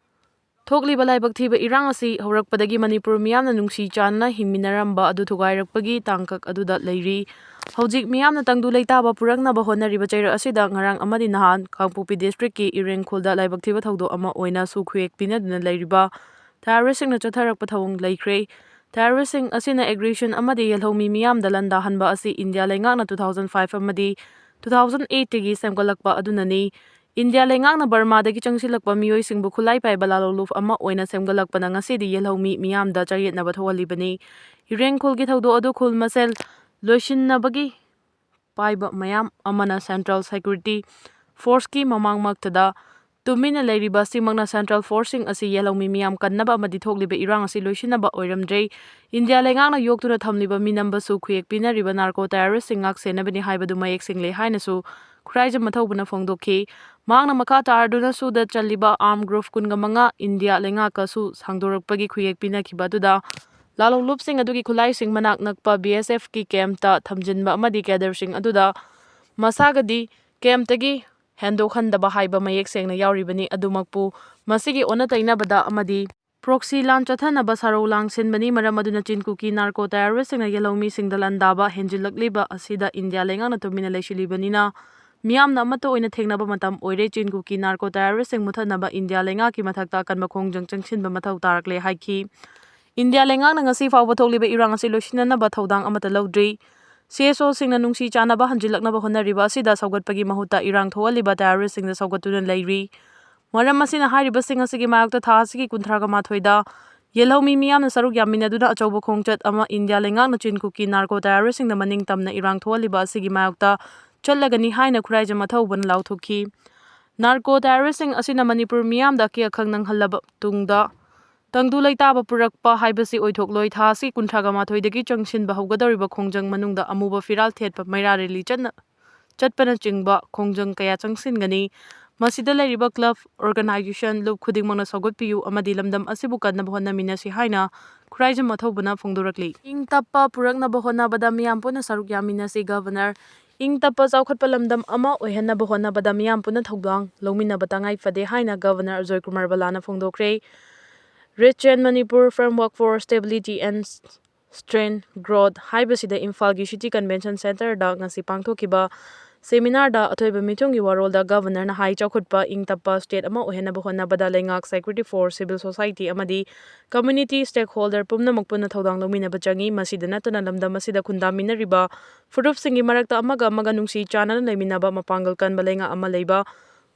ꯊꯣꯛꯂꯤꯕ ꯂꯥꯏꯕꯛ ꯊꯤꯕ ꯏꯔꯥꯡ ꯑꯁꯤ ꯍꯧꯔꯛꯄꯗꯒꯤ ꯃꯅꯤꯄꯨꯔ ꯃꯤꯌꯥꯝꯅ ꯅꯨꯡꯁꯤ ꯆꯥꯟꯅꯅ ꯍꯤꯡꯃꯤꯟꯅꯔꯝꯕ ꯑꯗꯨ ꯊꯨꯒꯥꯏꯔꯛꯄꯒꯤ ꯇꯥꯡꯀꯛ ꯑꯗꯨꯗ ꯂꯩꯔꯤ꯫ ꯍꯧꯖꯤꯛ ꯃꯤꯌꯥꯝꯅ ꯇꯪꯗꯨ ꯂꯩꯇꯥꯕ ꯄꯨꯔꯛꯅꯕ ꯍꯣꯠꯅꯔꯤꯕ ꯆꯩꯔꯛ ꯑꯁꯤꯗ ꯉꯔꯥꯡ ꯑꯃꯗꯤ ꯅꯍꯥꯟ ꯀꯥꯡꯄꯣꯛꯄꯤ ꯗꯤꯁꯇ꯭ꯔꯤꯛꯀꯤ ꯏꯔꯦꯡꯈꯣꯜꯗ ꯂꯥꯏꯕꯛ ꯊꯤꯕ ꯊꯧꯗꯣꯛ ꯑꯃ ꯑꯣꯏꯅ ꯁꯨ ꯈꯨꯌꯦꯛ ꯄꯤꯅꯗꯨꯅ ꯂꯩꯔꯤꯕ ꯇꯦꯔꯣꯔꯤꯁꯁꯤꯡꯅ ꯆꯠꯊꯔꯛꯄ ꯊꯧꯑꯣꯡ ꯂꯩꯈ꯭ꯔꯦ꯫ ꯇꯦꯔꯣꯔꯤꯁꯁꯤꯡ ꯑꯁꯤꯅ ꯑꯦꯒ꯭ꯔꯦꯁꯟ ꯑꯃꯗꯤ ꯌꯦꯜꯍꯧꯃꯤ ꯃꯤꯌꯥꯝꯗ ꯂꯥꯟꯗꯥꯍꯟꯕ ꯑꯁꯤ ꯏꯟꯗꯤꯌꯥ ꯂꯩꯉꯥꯛꯅ two thousand five ꯑꯃꯗꯤ two thousand eightꯇꯒꯤ ꯁꯦꯝꯒꯠꯂꯛꯄ ꯑꯗꯨꯅꯅꯤ꯫ ꯏꯟꯗꯤꯌꯥ ꯂꯩꯉꯥꯛꯅ ꯕꯔꯃꯥꯗꯒꯤ ꯆꯪꯁꯤꯜꯂꯛꯄ ꯃꯤꯑꯣꯏꯁꯤꯡꯕꯨ ꯈꯨꯠꯂꯥꯏ ꯄꯥꯏꯕ ꯂꯥꯂꯣꯡꯂꯨꯞ ꯑꯃ ꯑꯣꯏꯅ ꯁꯦꯝꯒꯠꯂꯛꯄꯅ ꯉꯁꯤꯗꯤ ꯌꯦꯜꯍꯧꯃꯤ ꯃꯤꯌꯥꯝꯗ ꯆꯌꯦꯠꯅꯕ ꯊꯣꯛꯍꯜꯂꯤꯕꯅꯤ꯫ ꯏꯔꯦꯡꯈꯣꯜꯒꯤ ꯊꯧꯗꯣꯛ ꯑꯗꯨ ꯈꯨꯜ ꯃꯁꯦꯜ ꯂꯣꯏꯁꯤꯟꯅꯕꯒꯤ ꯄꯥꯏꯕ ꯃꯌꯥꯝ ꯑꯃꯅ ꯁꯦꯟꯇ꯭ꯔꯦꯜ ꯁꯦꯀ꯭ꯌꯨꯔꯤꯇꯤ ꯐꯣꯔꯁꯀꯤ ꯃꯃꯥꯡꯃꯛꯇꯗ ꯇꯨꯃꯤꯟꯅ ꯂꯩꯔꯤꯕ ꯑꯁꯤꯃꯛꯅ ꯁꯦꯟꯇ꯭ꯔꯦꯜ ꯐꯣꯔꯁꯁꯤꯡ ꯑꯁꯤ ꯌꯦꯜꯍꯧꯃꯤ ꯃꯤꯌꯥꯝ ꯀꯟꯅꯕ ꯑꯃꯗꯤ ꯊꯣꯛꯂꯤꯕ ꯏꯔꯥꯡ ꯑꯁꯤ ꯂꯣꯏꯁꯤꯟꯅꯕ ꯑꯣꯏꯔꯝꯗ꯭ꯔꯦ꯫ ꯏꯟꯗꯤꯌꯥ ꯂꯩꯉꯥꯛꯅ ꯌꯣꯛꯇꯨꯅ ꯊꯝꯂꯤꯕ ꯃꯤꯅꯝꯕꯁꯨ ꯈꯨꯌꯦꯛ ꯄꯤꯅꯔꯤꯕ ꯅꯥꯔꯀꯣ ꯇꯦꯔꯣꯔꯤꯁꯁꯤꯡ ꯉꯥꯛ ꯁꯦꯟꯅꯕꯅꯤ ꯍꯥꯏꯕꯗꯨ ꯃꯌꯦꯛ ꯁꯦꯡꯂꯦ ꯍꯥꯏꯅꯁꯨ ꯈꯨꯔꯥꯏꯖꯝ ꯃꯊꯧꯕꯅ ꯐꯣꯡꯗꯣꯛꯈꯤ꯫ ꯃꯍꯥꯛꯅ ꯃꯈꯥ ꯇꯥꯔꯗꯨꯅ ꯁꯨꯗ ꯆꯜꯂꯤꯕ armed group ꯀꯨꯟꯒ ꯃꯉꯥ ꯏꯟꯗꯤꯌꯥ ꯂꯩꯉꯥꯛꯀꯁꯨ ꯁꯥꯡꯗꯣꯔꯛꯄꯒꯤ ꯈꯨꯌꯦꯛ ꯄꯤꯅꯈꯤꯕ ꯑꯗꯨꯗ ꯂꯥꯂꯣꯡꯂꯨꯞꯁꯤꯡ ꯑꯗꯨꯒꯤ ꯈꯨꯠꯂꯥꯏꯁꯤꯡ ꯃꯅꯥꯛ ꯅꯛꯄ B S F ꯀꯤ camp ꯇ ꯊꯝꯖꯤꯟꯕ ꯑꯃꯗꯤ cadre ꯁꯤꯡ ꯑꯗꯨꯗ ꯃꯁꯥꯒꯗꯤ camp ꯇꯒꯤ ꯍꯦꯟꯗꯣꯛꯍꯟꯗꯕ ꯍꯥꯏꯕ ꯃꯌꯦꯛ ꯁꯦꯡꯅ ꯌꯥꯎꯔꯤꯕꯅꯤ꯫ ꯑꯗꯨꯃꯛꯄꯨ ꯃꯁꯤꯒꯤ ꯑꯣꯟꯅ ꯇꯩꯅꯕꯗ ꯑꯃꯗꯤ proxy ꯂꯥꯟ ꯆꯠꯊꯅꯕ ꯁꯔꯧ ꯂꯥꯡꯁꯤꯟꯕꯅꯤ꯫ ꯃꯔꯝ ꯑꯗꯨꯅ ꯆꯤꯟ ꯀꯨꯀꯤ narco terrorist ꯁꯤꯡꯅ ꯌꯦꯜꯍꯧꯃꯤꯁꯤꯡꯗ ꯂꯥꯟꯗꯥꯕ ꯍꯦꯟꯖꯤꯜꯂꯛꯂꯤꯕ ꯑꯁꯤꯗ ꯏꯟꯗꯤꯌꯥ ꯂꯩꯉꯥꯛꯅ ꯇꯨꯃꯤꯟꯅ ꯂꯩꯁꯤꯜꯂꯤꯕꯅꯤꯅ ꯃꯤꯌꯥꯝꯅ ꯑꯃꯠꯇ ꯑꯣꯏꯅ ꯊꯦꯡꯅꯕ ꯃꯇꯝ ꯑꯣꯏꯔꯦ꯫ ꯆꯤꯟ ꯀꯨꯀꯤ narco terrorist ꯁꯤꯡ ꯃꯨꯊꯠꯅꯕ ꯏꯟꯗꯤꯌꯥ ꯂꯩꯉꯥꯛꯀꯤ ꯃꯊꯛꯇ ꯑꯀꯟꯕ ꯈꯣꯡꯖꯪ ꯆꯪꯁꯤꯟꯕ ꯃꯊꯧ ꯇꯥꯔꯛꯂꯦ ꯍꯥꯏꯈꯤ꯫ ꯏꯟꯗꯤꯌꯥ ꯂꯩꯉꯥꯛꯅ ꯉꯁꯤ ꯐꯥꯎꯕ ꯊꯣꯛꯂꯤꯕ ꯏꯔꯥꯡ ꯑꯁꯤ ꯂꯣꯏꯁꯤꯟꯅꯅꯕ ꯊꯧꯗꯥꯡ ꯑꯃꯠꯇ ꯂꯧꯗ꯭ꯔꯤ꯫ C S O ꯁꯤꯡꯅ ꯅꯨꯡꯁꯤ ꯆꯥꯟꯅꯕ ꯍꯟꯖꯤꯜꯂꯛꯅꯕ ꯍꯣꯠꯅꯔꯤꯕ ꯑꯁꯤꯗ ꯁꯧꯒꯠꯄꯒꯤ ꯃꯍꯨꯠꯇ ꯏꯔꯥꯡ ꯊꯣꯛꯍꯜꯂꯤꯕ terrorist ꯁꯤꯡꯗ ꯁꯧꯒꯠꯇꯨꯅ ꯂꯩꯔꯤ꯫ ꯃꯔꯝ ꯑꯁꯤꯅ ꯍꯥꯏꯔꯤꯕꯁꯤꯡ ꯑꯁꯤꯒꯤ ꯃꯥꯌꯣꯛꯇ ꯊꯥ ꯑꯁꯤꯒꯤ ꯀꯨꯟꯊ꯭ꯔꯥꯒ ꯃꯥꯊꯣꯏꯗ ꯌꯦꯜꯍꯧꯃꯤ ꯃꯤꯌꯥꯝꯅ ꯁꯔꯨꯛ ꯌꯥꯃꯤꯟꯅꯗꯨꯅ ꯑꯆꯧꯕ ꯈꯣꯡꯆꯠ ꯑꯃ ꯏꯟꯗꯤꯌꯥ ꯂꯩꯉꯥꯛꯅ ꯆꯤꯟ ꯀꯨꯀꯤ narco terrorist ꯁꯤꯡꯗ ꯃꯅꯤꯡ ꯇꯝꯅ ꯏꯔꯥꯡ ꯊꯣꯛꯍꯜꯂꯤꯕ ꯑꯁꯤꯒꯤ ꯃꯥꯌꯣꯛꯇ ꯆꯠꯂꯒꯅꯤ ꯍꯥꯏꯅ ꯈꯨꯔꯥꯏꯖꯝ ꯑꯊꯧꯕꯅ ꯂꯥꯎꯊꯣꯛꯈꯤ꯫ Narco terrorist ꯁꯤꯡ ꯑꯁꯤꯅ ꯃꯅꯤꯄꯨꯔ ꯃꯤꯌꯥꯝꯗ ꯑꯀꯤ ꯑꯈꯪ ꯅꯪꯍꯜꯂꯕ ꯇꯨꯡꯗ ꯇꯪꯗꯨ ꯂꯩꯇꯥꯕ ꯄꯨꯔꯛꯄ ꯍꯥꯏꯕꯁꯤ ꯑꯣꯏꯊꯣꯛꯂꯣꯏ꯫ ꯊꯥ ꯑꯁꯤ ꯀꯨꯟꯊ꯭ꯔꯥꯒ ꯃꯥꯊꯣꯏꯗꯒꯤ ꯆꯪꯁꯤꯟꯕ ꯍꯧꯒꯗꯧꯔꯤꯕ ꯈꯣꯡꯖꯪ ꯃꯅꯨꯡꯗ ꯑꯃꯨꯕ ꯐꯤꯔꯥꯜ ꯊꯦꯠꯄ ꯃꯩꯔꯥ rally ꯆꯠꯅ ꯆꯠꯄꯅꯆꯤꯡꯕ ꯈꯣꯡꯖꯪ ꯀꯌꯥ ꯆꯪꯁꯤꯟꯒꯅꯤ꯫ ꯃꯁꯤꯗ ꯂꯩꯔꯤꯕ club, organization, ꯂꯨꯞ ꯈꯨꯗꯤꯡꯃꯛꯅ ꯁꯧꯒꯠꯄꯤꯌꯨ ꯑꯃꯗꯤ ꯂꯝꯗꯝ ꯑꯁꯤꯕꯨ ꯀꯟꯅꯕ ꯍꯣꯠꯅꯃꯤꯟꯅꯁꯤ ꯍꯥꯏꯅ ꯈꯨꯔꯥꯏꯖꯝ ꯑꯊꯧꯕꯅ ꯐꯣꯡꯗꯣꯔꯛꯂꯤ꯫ ꯏꯪ ꯇꯞꯄ ꯄꯨꯔꯛꯅꯕ ꯍꯣꯠꯅꯕꯗ ꯃꯤꯌꯥꯝ ꯄꯨꯟꯅ ꯁꯔꯨꯛ ꯌꯥꯃꯤꯟꯅꯁꯤ꯫ Governor, ꯏꯪ ꯇꯞꯄ ꯆꯥꯎꯈꯠꯄ ꯂꯝꯗꯝ ꯑꯃ ꯑꯣꯏꯍꯟꯅꯕ ꯍꯣꯠꯅꯕꯗ ꯃꯤꯌꯥꯝ ꯄꯨꯟꯅ ꯊꯧꯗꯥꯡ ꯂꯧꯃꯤꯟꯅꯕ ꯇꯉꯥꯏ ꯐꯗꯦ ꯍꯥꯏꯅ Governor Ajoy Kumar ꯕꯂꯥꯅ ꯐꯣꯡꯗꯣꯛꯈ꯭ꯔꯦ꯫ Rich and Manipur Framework for Stability and Strength Growth ꯍꯥꯏꯕꯁꯤꯗ ꯏꯝꯐꯥꯜꯒꯤ City Convention Centre ꯗ ꯉꯁꯤ ꯄꯥꯡꯊꯣꯛꯈꯤꯕ seminar ꯗ ꯑꯊꯣꯏꯕ ꯃꯤꯊꯨꯡꯒꯤ ꯋꯥꯔꯣꯜꯗ Governor ꯅ ꯍꯥꯏ, ꯆꯥꯎꯈꯠꯄ ꯏꯪ ꯇꯞꯄ state ꯑꯃ ꯑꯣꯏꯍꯟꯅꯕ ꯍꯣꯠꯅꯕꯗ ꯂꯩꯉꯥꯛ, security force, civil society ꯑꯃꯗꯤ community stakeholder ꯄꯨꯝꯅꯃꯛ ꯄꯨꯟꯅ ꯊꯧꯗꯥꯡ ꯂꯧꯃꯤꯟꯅꯕ ꯆꯪꯏ꯫ ꯃꯁꯤꯗ ꯅꯠꯇꯅ ꯂꯝꯗꯝ ꯑꯁꯤꯗ ꯈꯨꯟꯗꯥꯃꯤꯟꯅꯔꯤꯕ ꯐꯨꯔꯨꯞꯁꯤꯡꯒꯤ ꯃꯔꯛꯇ ꯑꯃꯒ ꯑꯃꯒ ꯅꯨꯡꯁꯤ ꯆꯥꯟꯅꯅ ꯂꯩꯃꯤꯟꯅꯕ, ꯃꯄꯥꯡꯒꯜ ꯀꯟꯕ ꯂꯩꯉꯥꯛ ꯑꯃ ꯂꯩꯕ,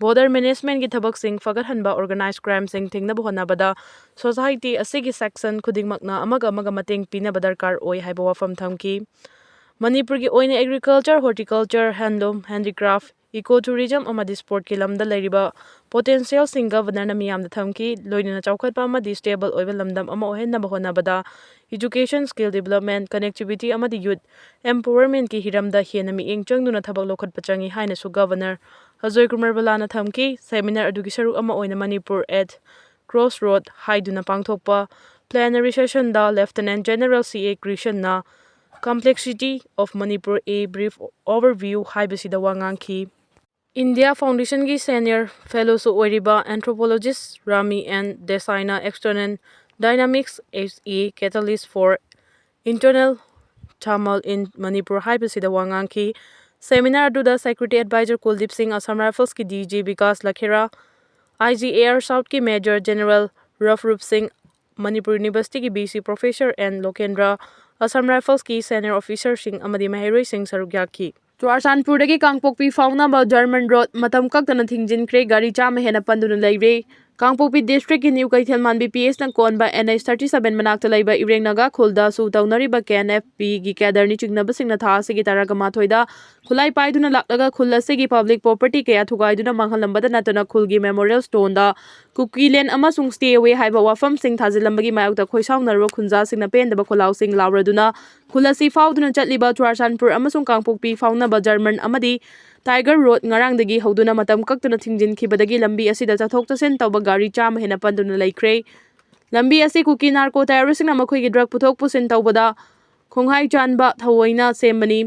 border management ꯀꯤ ꯊꯕꯛꯁꯤꯡ ꯐꯒꯠꯍꯟꯕ, organized crime ꯁꯤꯡ ꯊꯤꯡꯅꯕ ꯍꯣꯠꯅꯕꯗ society ꯑꯁꯤꯒꯤ section ꯈꯨꯗꯤꯡꯃꯛꯅ ꯑꯃꯒ ꯑꯃꯒ ꯃꯇꯦꯡ ꯄꯤꯅꯕ ꯗꯔꯀꯥꯔ ꯑꯣꯏ ꯍꯥꯏꯕ ꯋꯥꯐꯝ ꯊꯝꯈꯤ꯫ ꯃꯅꯤꯄꯨꯔꯒꯤ ꯑꯣꯏꯅ agriculture, horticulture, handloom, handicraft, Eco tourism ꯑꯃꯗꯤ sportꯀꯤ ꯂꯝꯗ ꯂꯩꯔꯤꯕ potentialꯁꯤꯡ governorꯅ ꯃꯤꯌꯥꯝꯗ ꯊꯝꯈꯤ꯫ ꯂꯣꯏꯅꯅ ꯆꯥꯎꯈꯠꯄ ꯑꯃꯗꯤ stable ꯑꯣꯏꯕ ꯂꯝꯗꯝ ꯑꯃ ꯑꯣꯏꯍꯟꯅꯕ ꯍꯣꯠꯅꯕꯗ education, skill development, connectivity ꯑꯃꯗꯤ youth empowermentꯀꯤ ꯍꯤꯔꯝꯗ ꯍꯦꯟꯅ ꯃꯤꯠꯌꯦꯡ ꯆꯪꯗꯨꯅ ꯊꯕꯛ ꯂꯧꯈꯠꯄ ꯆꯪꯏ ꯍꯥꯏꯅꯁꯨ Governor ꯑꯖꯣꯏ ꯀꯨꯃꯥꯔ ꯕꯂꯥꯅ ꯊꯝꯈꯤ꯫ Seminar ꯑꯗꯨꯒꯤ ꯁꯔꯨꯛ ꯑꯃ ꯑꯣꯏꯅ Manipur at Crossroad ꯍꯥꯏꯗꯨꯅ ꯄꯥꯡꯊꯣꯛꯄ plenary sessionꯗ Lieutenant General C A ꯀ꯭ꯔꯤꯁꯟꯅ Complexity of Manipur, A Brief Overview ꯍꯥꯏꯕꯁꯤꯗ ꯋꯥ ꯉꯥꯡꯈꯤ꯫ India Foundationꯒꯤ senior fellowꯁꯨ ꯑꯣꯏꯔꯤꯕ anthropologist Rami N Desaiꯅ external dynamics as a catalyst for internal turmoil in Manipur ꯍꯥꯏꯕꯁꯤꯗ ꯋꯥ ꯉꯥꯡꯈꯤ꯫ Seminar ꯑꯗꯨꯗ Security Advisor Kuldip Singh, Assam Riflesꯀꯤ D G Bikash Lakhera, I G A R Southꯀꯤ Major General ꯔꯐ Roop Singh, Manipur Universityꯒꯤ V C Professor N ꯂꯣꯀꯦꯟꯗ꯭ꯔ, Assam Riflesꯀꯤ senior officerꯁꯤꯡ ꯑꯃꯗꯤ ꯃꯍꯩꯔꯣꯏꯁꯤꯡ ꯁꯔꯨꯛ ꯌꯥꯈꯤ꯫ ꯆꯨꯔꯥꯆꯥꯟꯄꯨꯔꯗꯒꯤ ꯀꯥꯡꯄꯣꯛꯄꯤ ꯐꯥꯎꯅꯕ German road ꯃꯇꯝ ꯀꯛꯇꯅ ꯊꯤꯡꯖꯤꯟꯈ꯭ꯔꯦ꯫ ꯒꯥꯔꯤ ꯆꯥꯝꯃ ꯍꯦꯟꯅ ꯄꯟꯗꯨꯅ ꯂꯩꯔꯦ꯫ ꯀꯥꯡꯄꯣꯛꯄꯤ districtꯀꯤ ꯅ꯭ꯌꯨ ꯀꯩꯊꯦꯜ ꯃꯥꯟꯕꯤ P Hꯅ ꯀꯣꯟꯕ N H thirty seven ꯃꯅꯥꯛꯇ ꯂꯩꯕ ꯏꯔꯦꯡ ꯅꯥꯒꯥ ꯈꯨꯜꯗꯁꯨ ꯇꯧꯅꯔꯤꯕ K N F Pꯒꯤ cadreꯅꯤ ꯆꯤꯡꯅꯕꯁꯤꯡꯅ ꯊꯥ ꯑꯁꯤꯒꯤ ꯇꯔꯥꯒ ꯃꯥꯊꯣꯏꯗ ꯈꯨꯠꯂꯥꯏ ꯄꯥꯏꯗꯨꯅ ꯂꯥꯛꯂꯒ ꯈꯨꯜ ꯑꯁꯤꯒꯤ public property ꯀꯌꯥ ꯊꯨꯒꯥꯏꯗꯨꯅ ꯃꯥꯡꯍꯜꯂꯝꯕꯗ ꯅꯠꯇꯅ ꯈꯨꯜꯒꯤ memorial stoneꯗ Kukiland ꯑꯃꯁꯨꯡ Stay Away ꯍꯥꯏꯕ ꯋꯥꯐꯝꯁꯤꯡ ꯊꯥꯖꯤꯜꯂꯝꯕꯒꯤ ꯃꯥꯌꯣꯛꯇ ꯈꯣꯏꯁꯥꯎꯅꯔꯕ ꯈꯨꯟꯖꯥꯁꯤꯡꯅ ꯄꯦꯟꯗꯕ ꯈꯣꯜꯂꯥꯎꯁꯤꯡ ꯂꯥꯎꯔꯗꯨꯅ ꯈꯨꯜ ꯑꯁꯤ ꯐꯥꯎꯗꯨꯅ ꯆꯠꯂꯤꯕ ꯆꯨꯔꯥꯆꯥꯟꯄꯨꯔ ꯑꯃꯁꯨꯡ ꯀꯥꯡꯄꯣꯛꯄꯤ ꯐꯥꯎꯅꯕ German ꯑꯃꯗꯤ Tiger Road ꯉꯔꯥꯡꯗꯒꯤ ꯍꯧꯗꯨꯅ ꯃꯇꯝ ꯀꯛꯇꯅ ꯊꯤꯡꯖꯤꯟꯈꯤꯕꯗꯒꯤ ꯂꯝꯕꯤ ꯑꯁꯤꯗ ꯆꯠꯊꯣꯛ ꯆꯠꯁꯤꯟ ꯇꯧꯕ ꯒꯥꯔꯤ ꯆꯥꯝꯃ ꯍꯦꯟꯅ ꯄꯟꯗꯨꯅ ꯂꯩꯈ꯭ꯔꯦ꯫ ꯂꯝꯕꯤ ꯑꯁꯤ ꯀꯨꯀꯤ narco terroristꯁꯤꯡꯅ ꯃꯈꯣꯏꯒꯤ drug ꯄꯨꯊꯣꯛ ꯄꯨꯁꯤꯟ ꯇꯧꯕꯗ ꯈꯣꯡꯍꯥꯏ ꯆꯥꯟꯕ ꯊꯑꯣꯏꯅ ꯁꯦꯝꯕꯅꯤ꯫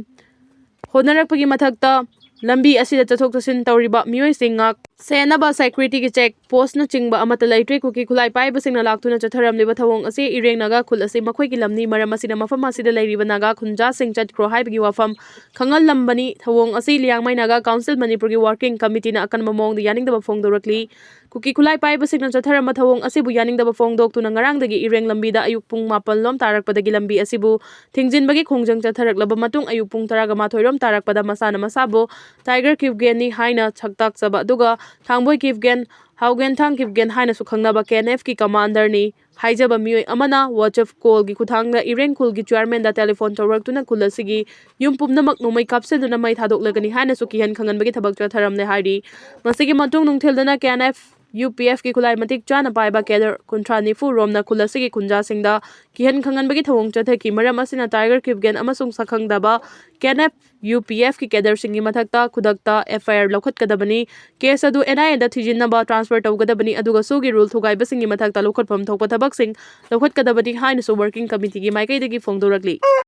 ꯍꯣꯠꯅꯔꯛꯄꯒꯤ ꯃꯊꯛꯇ ꯂꯝꯕꯤ ꯑꯁꯤꯗ ꯆꯠꯊꯣꯛ ꯆꯠꯁꯤꯟ ꯇꯧꯔꯤꯕ ꯃꯤꯑꯣꯏꯁꯤꯡ ꯉꯥꯛ ꯁꯦꯟꯅꯕ security check postꯅꯆꯤꯡꯕ ꯑꯃꯠꯇ ꯂꯩꯇ꯭ꯔꯦ꯫ ꯀꯨꯀꯤ ꯈꯨꯠꯂꯥꯏ ꯄꯥꯏꯕꯁꯤꯡꯅ ꯂꯥꯛꯇꯨꯅ ꯆꯠꯊꯔꯝꯂꯤꯕ ꯊꯧꯑꯣꯡ ꯑꯁꯤ ꯏꯔꯦꯡ ꯅꯥꯒꯥ ꯈꯨꯜ ꯑꯁꯤ ꯃꯈꯣꯏꯒꯤ ꯂꯝꯅꯤ, ꯃꯔꯝ ꯑꯁꯤꯅ ꯃꯐꯝ ꯑꯁꯤꯗ ꯂꯩꯔꯤꯕ ꯅꯥꯒꯥ ꯈꯨꯟꯖꯥꯁꯤꯡ ꯆꯠꯈ꯭ꯔꯣ ꯍꯥꯏꯕꯒꯤ ꯋꯥꯐꯝ ꯈꯪꯍꯜꯂꯝꯕꯅꯤ꯫ ꯊꯧꯑꯣꯡ ꯑꯁꯤ ꯂꯤꯌꯥꯡꯃꯩ Naga Council ꯃꯅꯤꯄꯨꯔꯒꯤ working committeeꯅ ꯑꯀꯟꯕ ꯃꯑꯣꯡꯗ ꯌꯥꯅꯤꯡꯗꯕ ꯐꯣꯡꯗꯣꯔꯛꯂꯤ꯫ ꯀꯨꯀꯤ ꯈꯨꯠꯂꯥꯏ ꯄꯥꯏꯕꯁꯤꯡꯅ ꯆꯠꯊꯔꯝꯕ ꯊꯧꯑꯣꯡ ꯑꯁꯤꯕꯨ ꯌꯥꯅꯤꯡꯗꯕ ꯐꯣꯡꯗꯣꯛꯇꯨꯅ ꯉꯔꯥꯡꯗꯒꯤ ꯏꯔꯦꯡ ꯂꯝꯕꯤꯗ ꯑꯌꯨꯛ ꯄꯨꯡ ꯃꯥꯄꯜ ꯂꯣꯝ ꯇꯥꯔꯛꯄꯗꯒꯤ ꯂꯝꯕꯤ ꯑꯁꯤꯕꯨ ꯊꯤꯡꯖꯤꯟꯕꯒꯤ ꯈꯣꯡꯖꯪ ꯆꯠꯊꯔꯛꯂꯕ ꯃꯇꯨꯡ ꯑꯌꯨꯛ ꯄꯨꯡ ꯇꯔꯥꯒ ꯃꯥꯊꯣꯏ ꯔꯣꯝ ꯇꯥꯔꯛꯄꯗ ꯃꯁꯥꯅ ꯃꯁꯥꯕꯨ Tiger Kipgenꯅꯤ ꯍꯥꯏꯅ ꯁꯛꯇꯥꯛꯆꯕ ꯑꯗꯨꯒ ꯊꯥꯡꯕꯣꯏ Kipgen, ꯍꯥꯎꯒꯦꯟꯊꯥꯡ Kipgen ꯍꯥꯏꯅꯁꯨ ꯈꯪꯅꯕ K N Fꯀꯤ commanderꯅꯤ ꯍꯥꯏꯖꯕ ꯃꯤꯑꯣꯏ ꯑꯃꯅ WhatsApp callꯒꯤ ꯈꯨꯠꯊꯥꯡꯗ ꯏꯔꯦꯡ ꯈꯨꯜꯒꯤ chairmanꯗ telephone ꯇꯧꯔꯛꯇꯨꯅ ꯈꯨꯜ ꯑꯁꯤꯒꯤ ꯌꯨꯝ ꯄꯨꯝꯅꯃꯛ ꯅꯣꯡꯃꯩ ꯀꯥꯞꯁꯤꯟꯗꯨꯅ ꯃꯩ ꯊꯥꯗꯣꯛꯂꯒꯅꯤ ꯍꯥꯏꯅꯁꯨ ꯀꯤꯍꯟ ꯈꯪꯍꯟꯕꯒꯤ ꯊꯕꯛ ꯆꯠꯊꯔꯝꯂꯦ ꯍꯥꯏꯔꯤ꯫ ꯃꯁꯤꯒꯤ ꯃꯇꯨꯡ ꯅꯨꯡꯊꯤꯜꯗꯅ KNF UPFꯀꯤ ꯈꯨꯠꯂꯥꯏ ꯃꯇꯤꯛ ꯆꯥꯅ ꯄꯥꯏꯕ cadre ꯀꯨꯟꯊ꯭ꯔꯥ ꯅꯤꯐꯨ ꯔꯣꯝꯅ ꯈꯨꯜ ꯑꯁꯤꯒꯤ ꯈꯨꯟꯖꯥꯁꯤꯡꯗ ꯀꯤꯍꯟ ꯈꯪꯍꯟꯕꯒꯤ ꯊꯧꯑꯣꯡ ꯆꯠꯊꯈꯤ꯫ ꯃꯔꯝ ꯑꯁꯤꯅ Tiger Khipgen ꯑꯃꯁꯨꯡ ꯁꯛꯈꯪꯗꯕ KNF UPFꯀꯤ cadreꯁꯤꯡꯒꯤ ꯃꯊꯛꯇ ꯈꯨꯗꯛꯇ FIR ꯂꯧꯈꯠꯀꯗꯕꯅꯤ꯫ Case ꯑꯗꯨ NIAꯗ ꯊꯤꯖꯤꯟꯅꯕ transfer ꯇꯧꯒꯗꯕꯅꯤ, ꯑꯗꯨꯒ SoOꯒꯤ rule ꯊꯨꯒꯥꯏꯕꯁꯤꯡꯒꯤ ꯃꯊꯛꯇ ꯂꯧꯈꯠꯐꯝ ꯊꯣꯛꯄ ꯊꯕꯛꯁꯤꯡ ꯂꯧꯈꯠꯀꯗꯕꯅꯤ ꯍꯥꯏꯅꯁꯨ working committeeꯒꯤ ꯃꯥꯏꯀꯩꯗꯒꯤ ꯐꯣꯡꯗꯣꯔꯛꯂꯤ꯫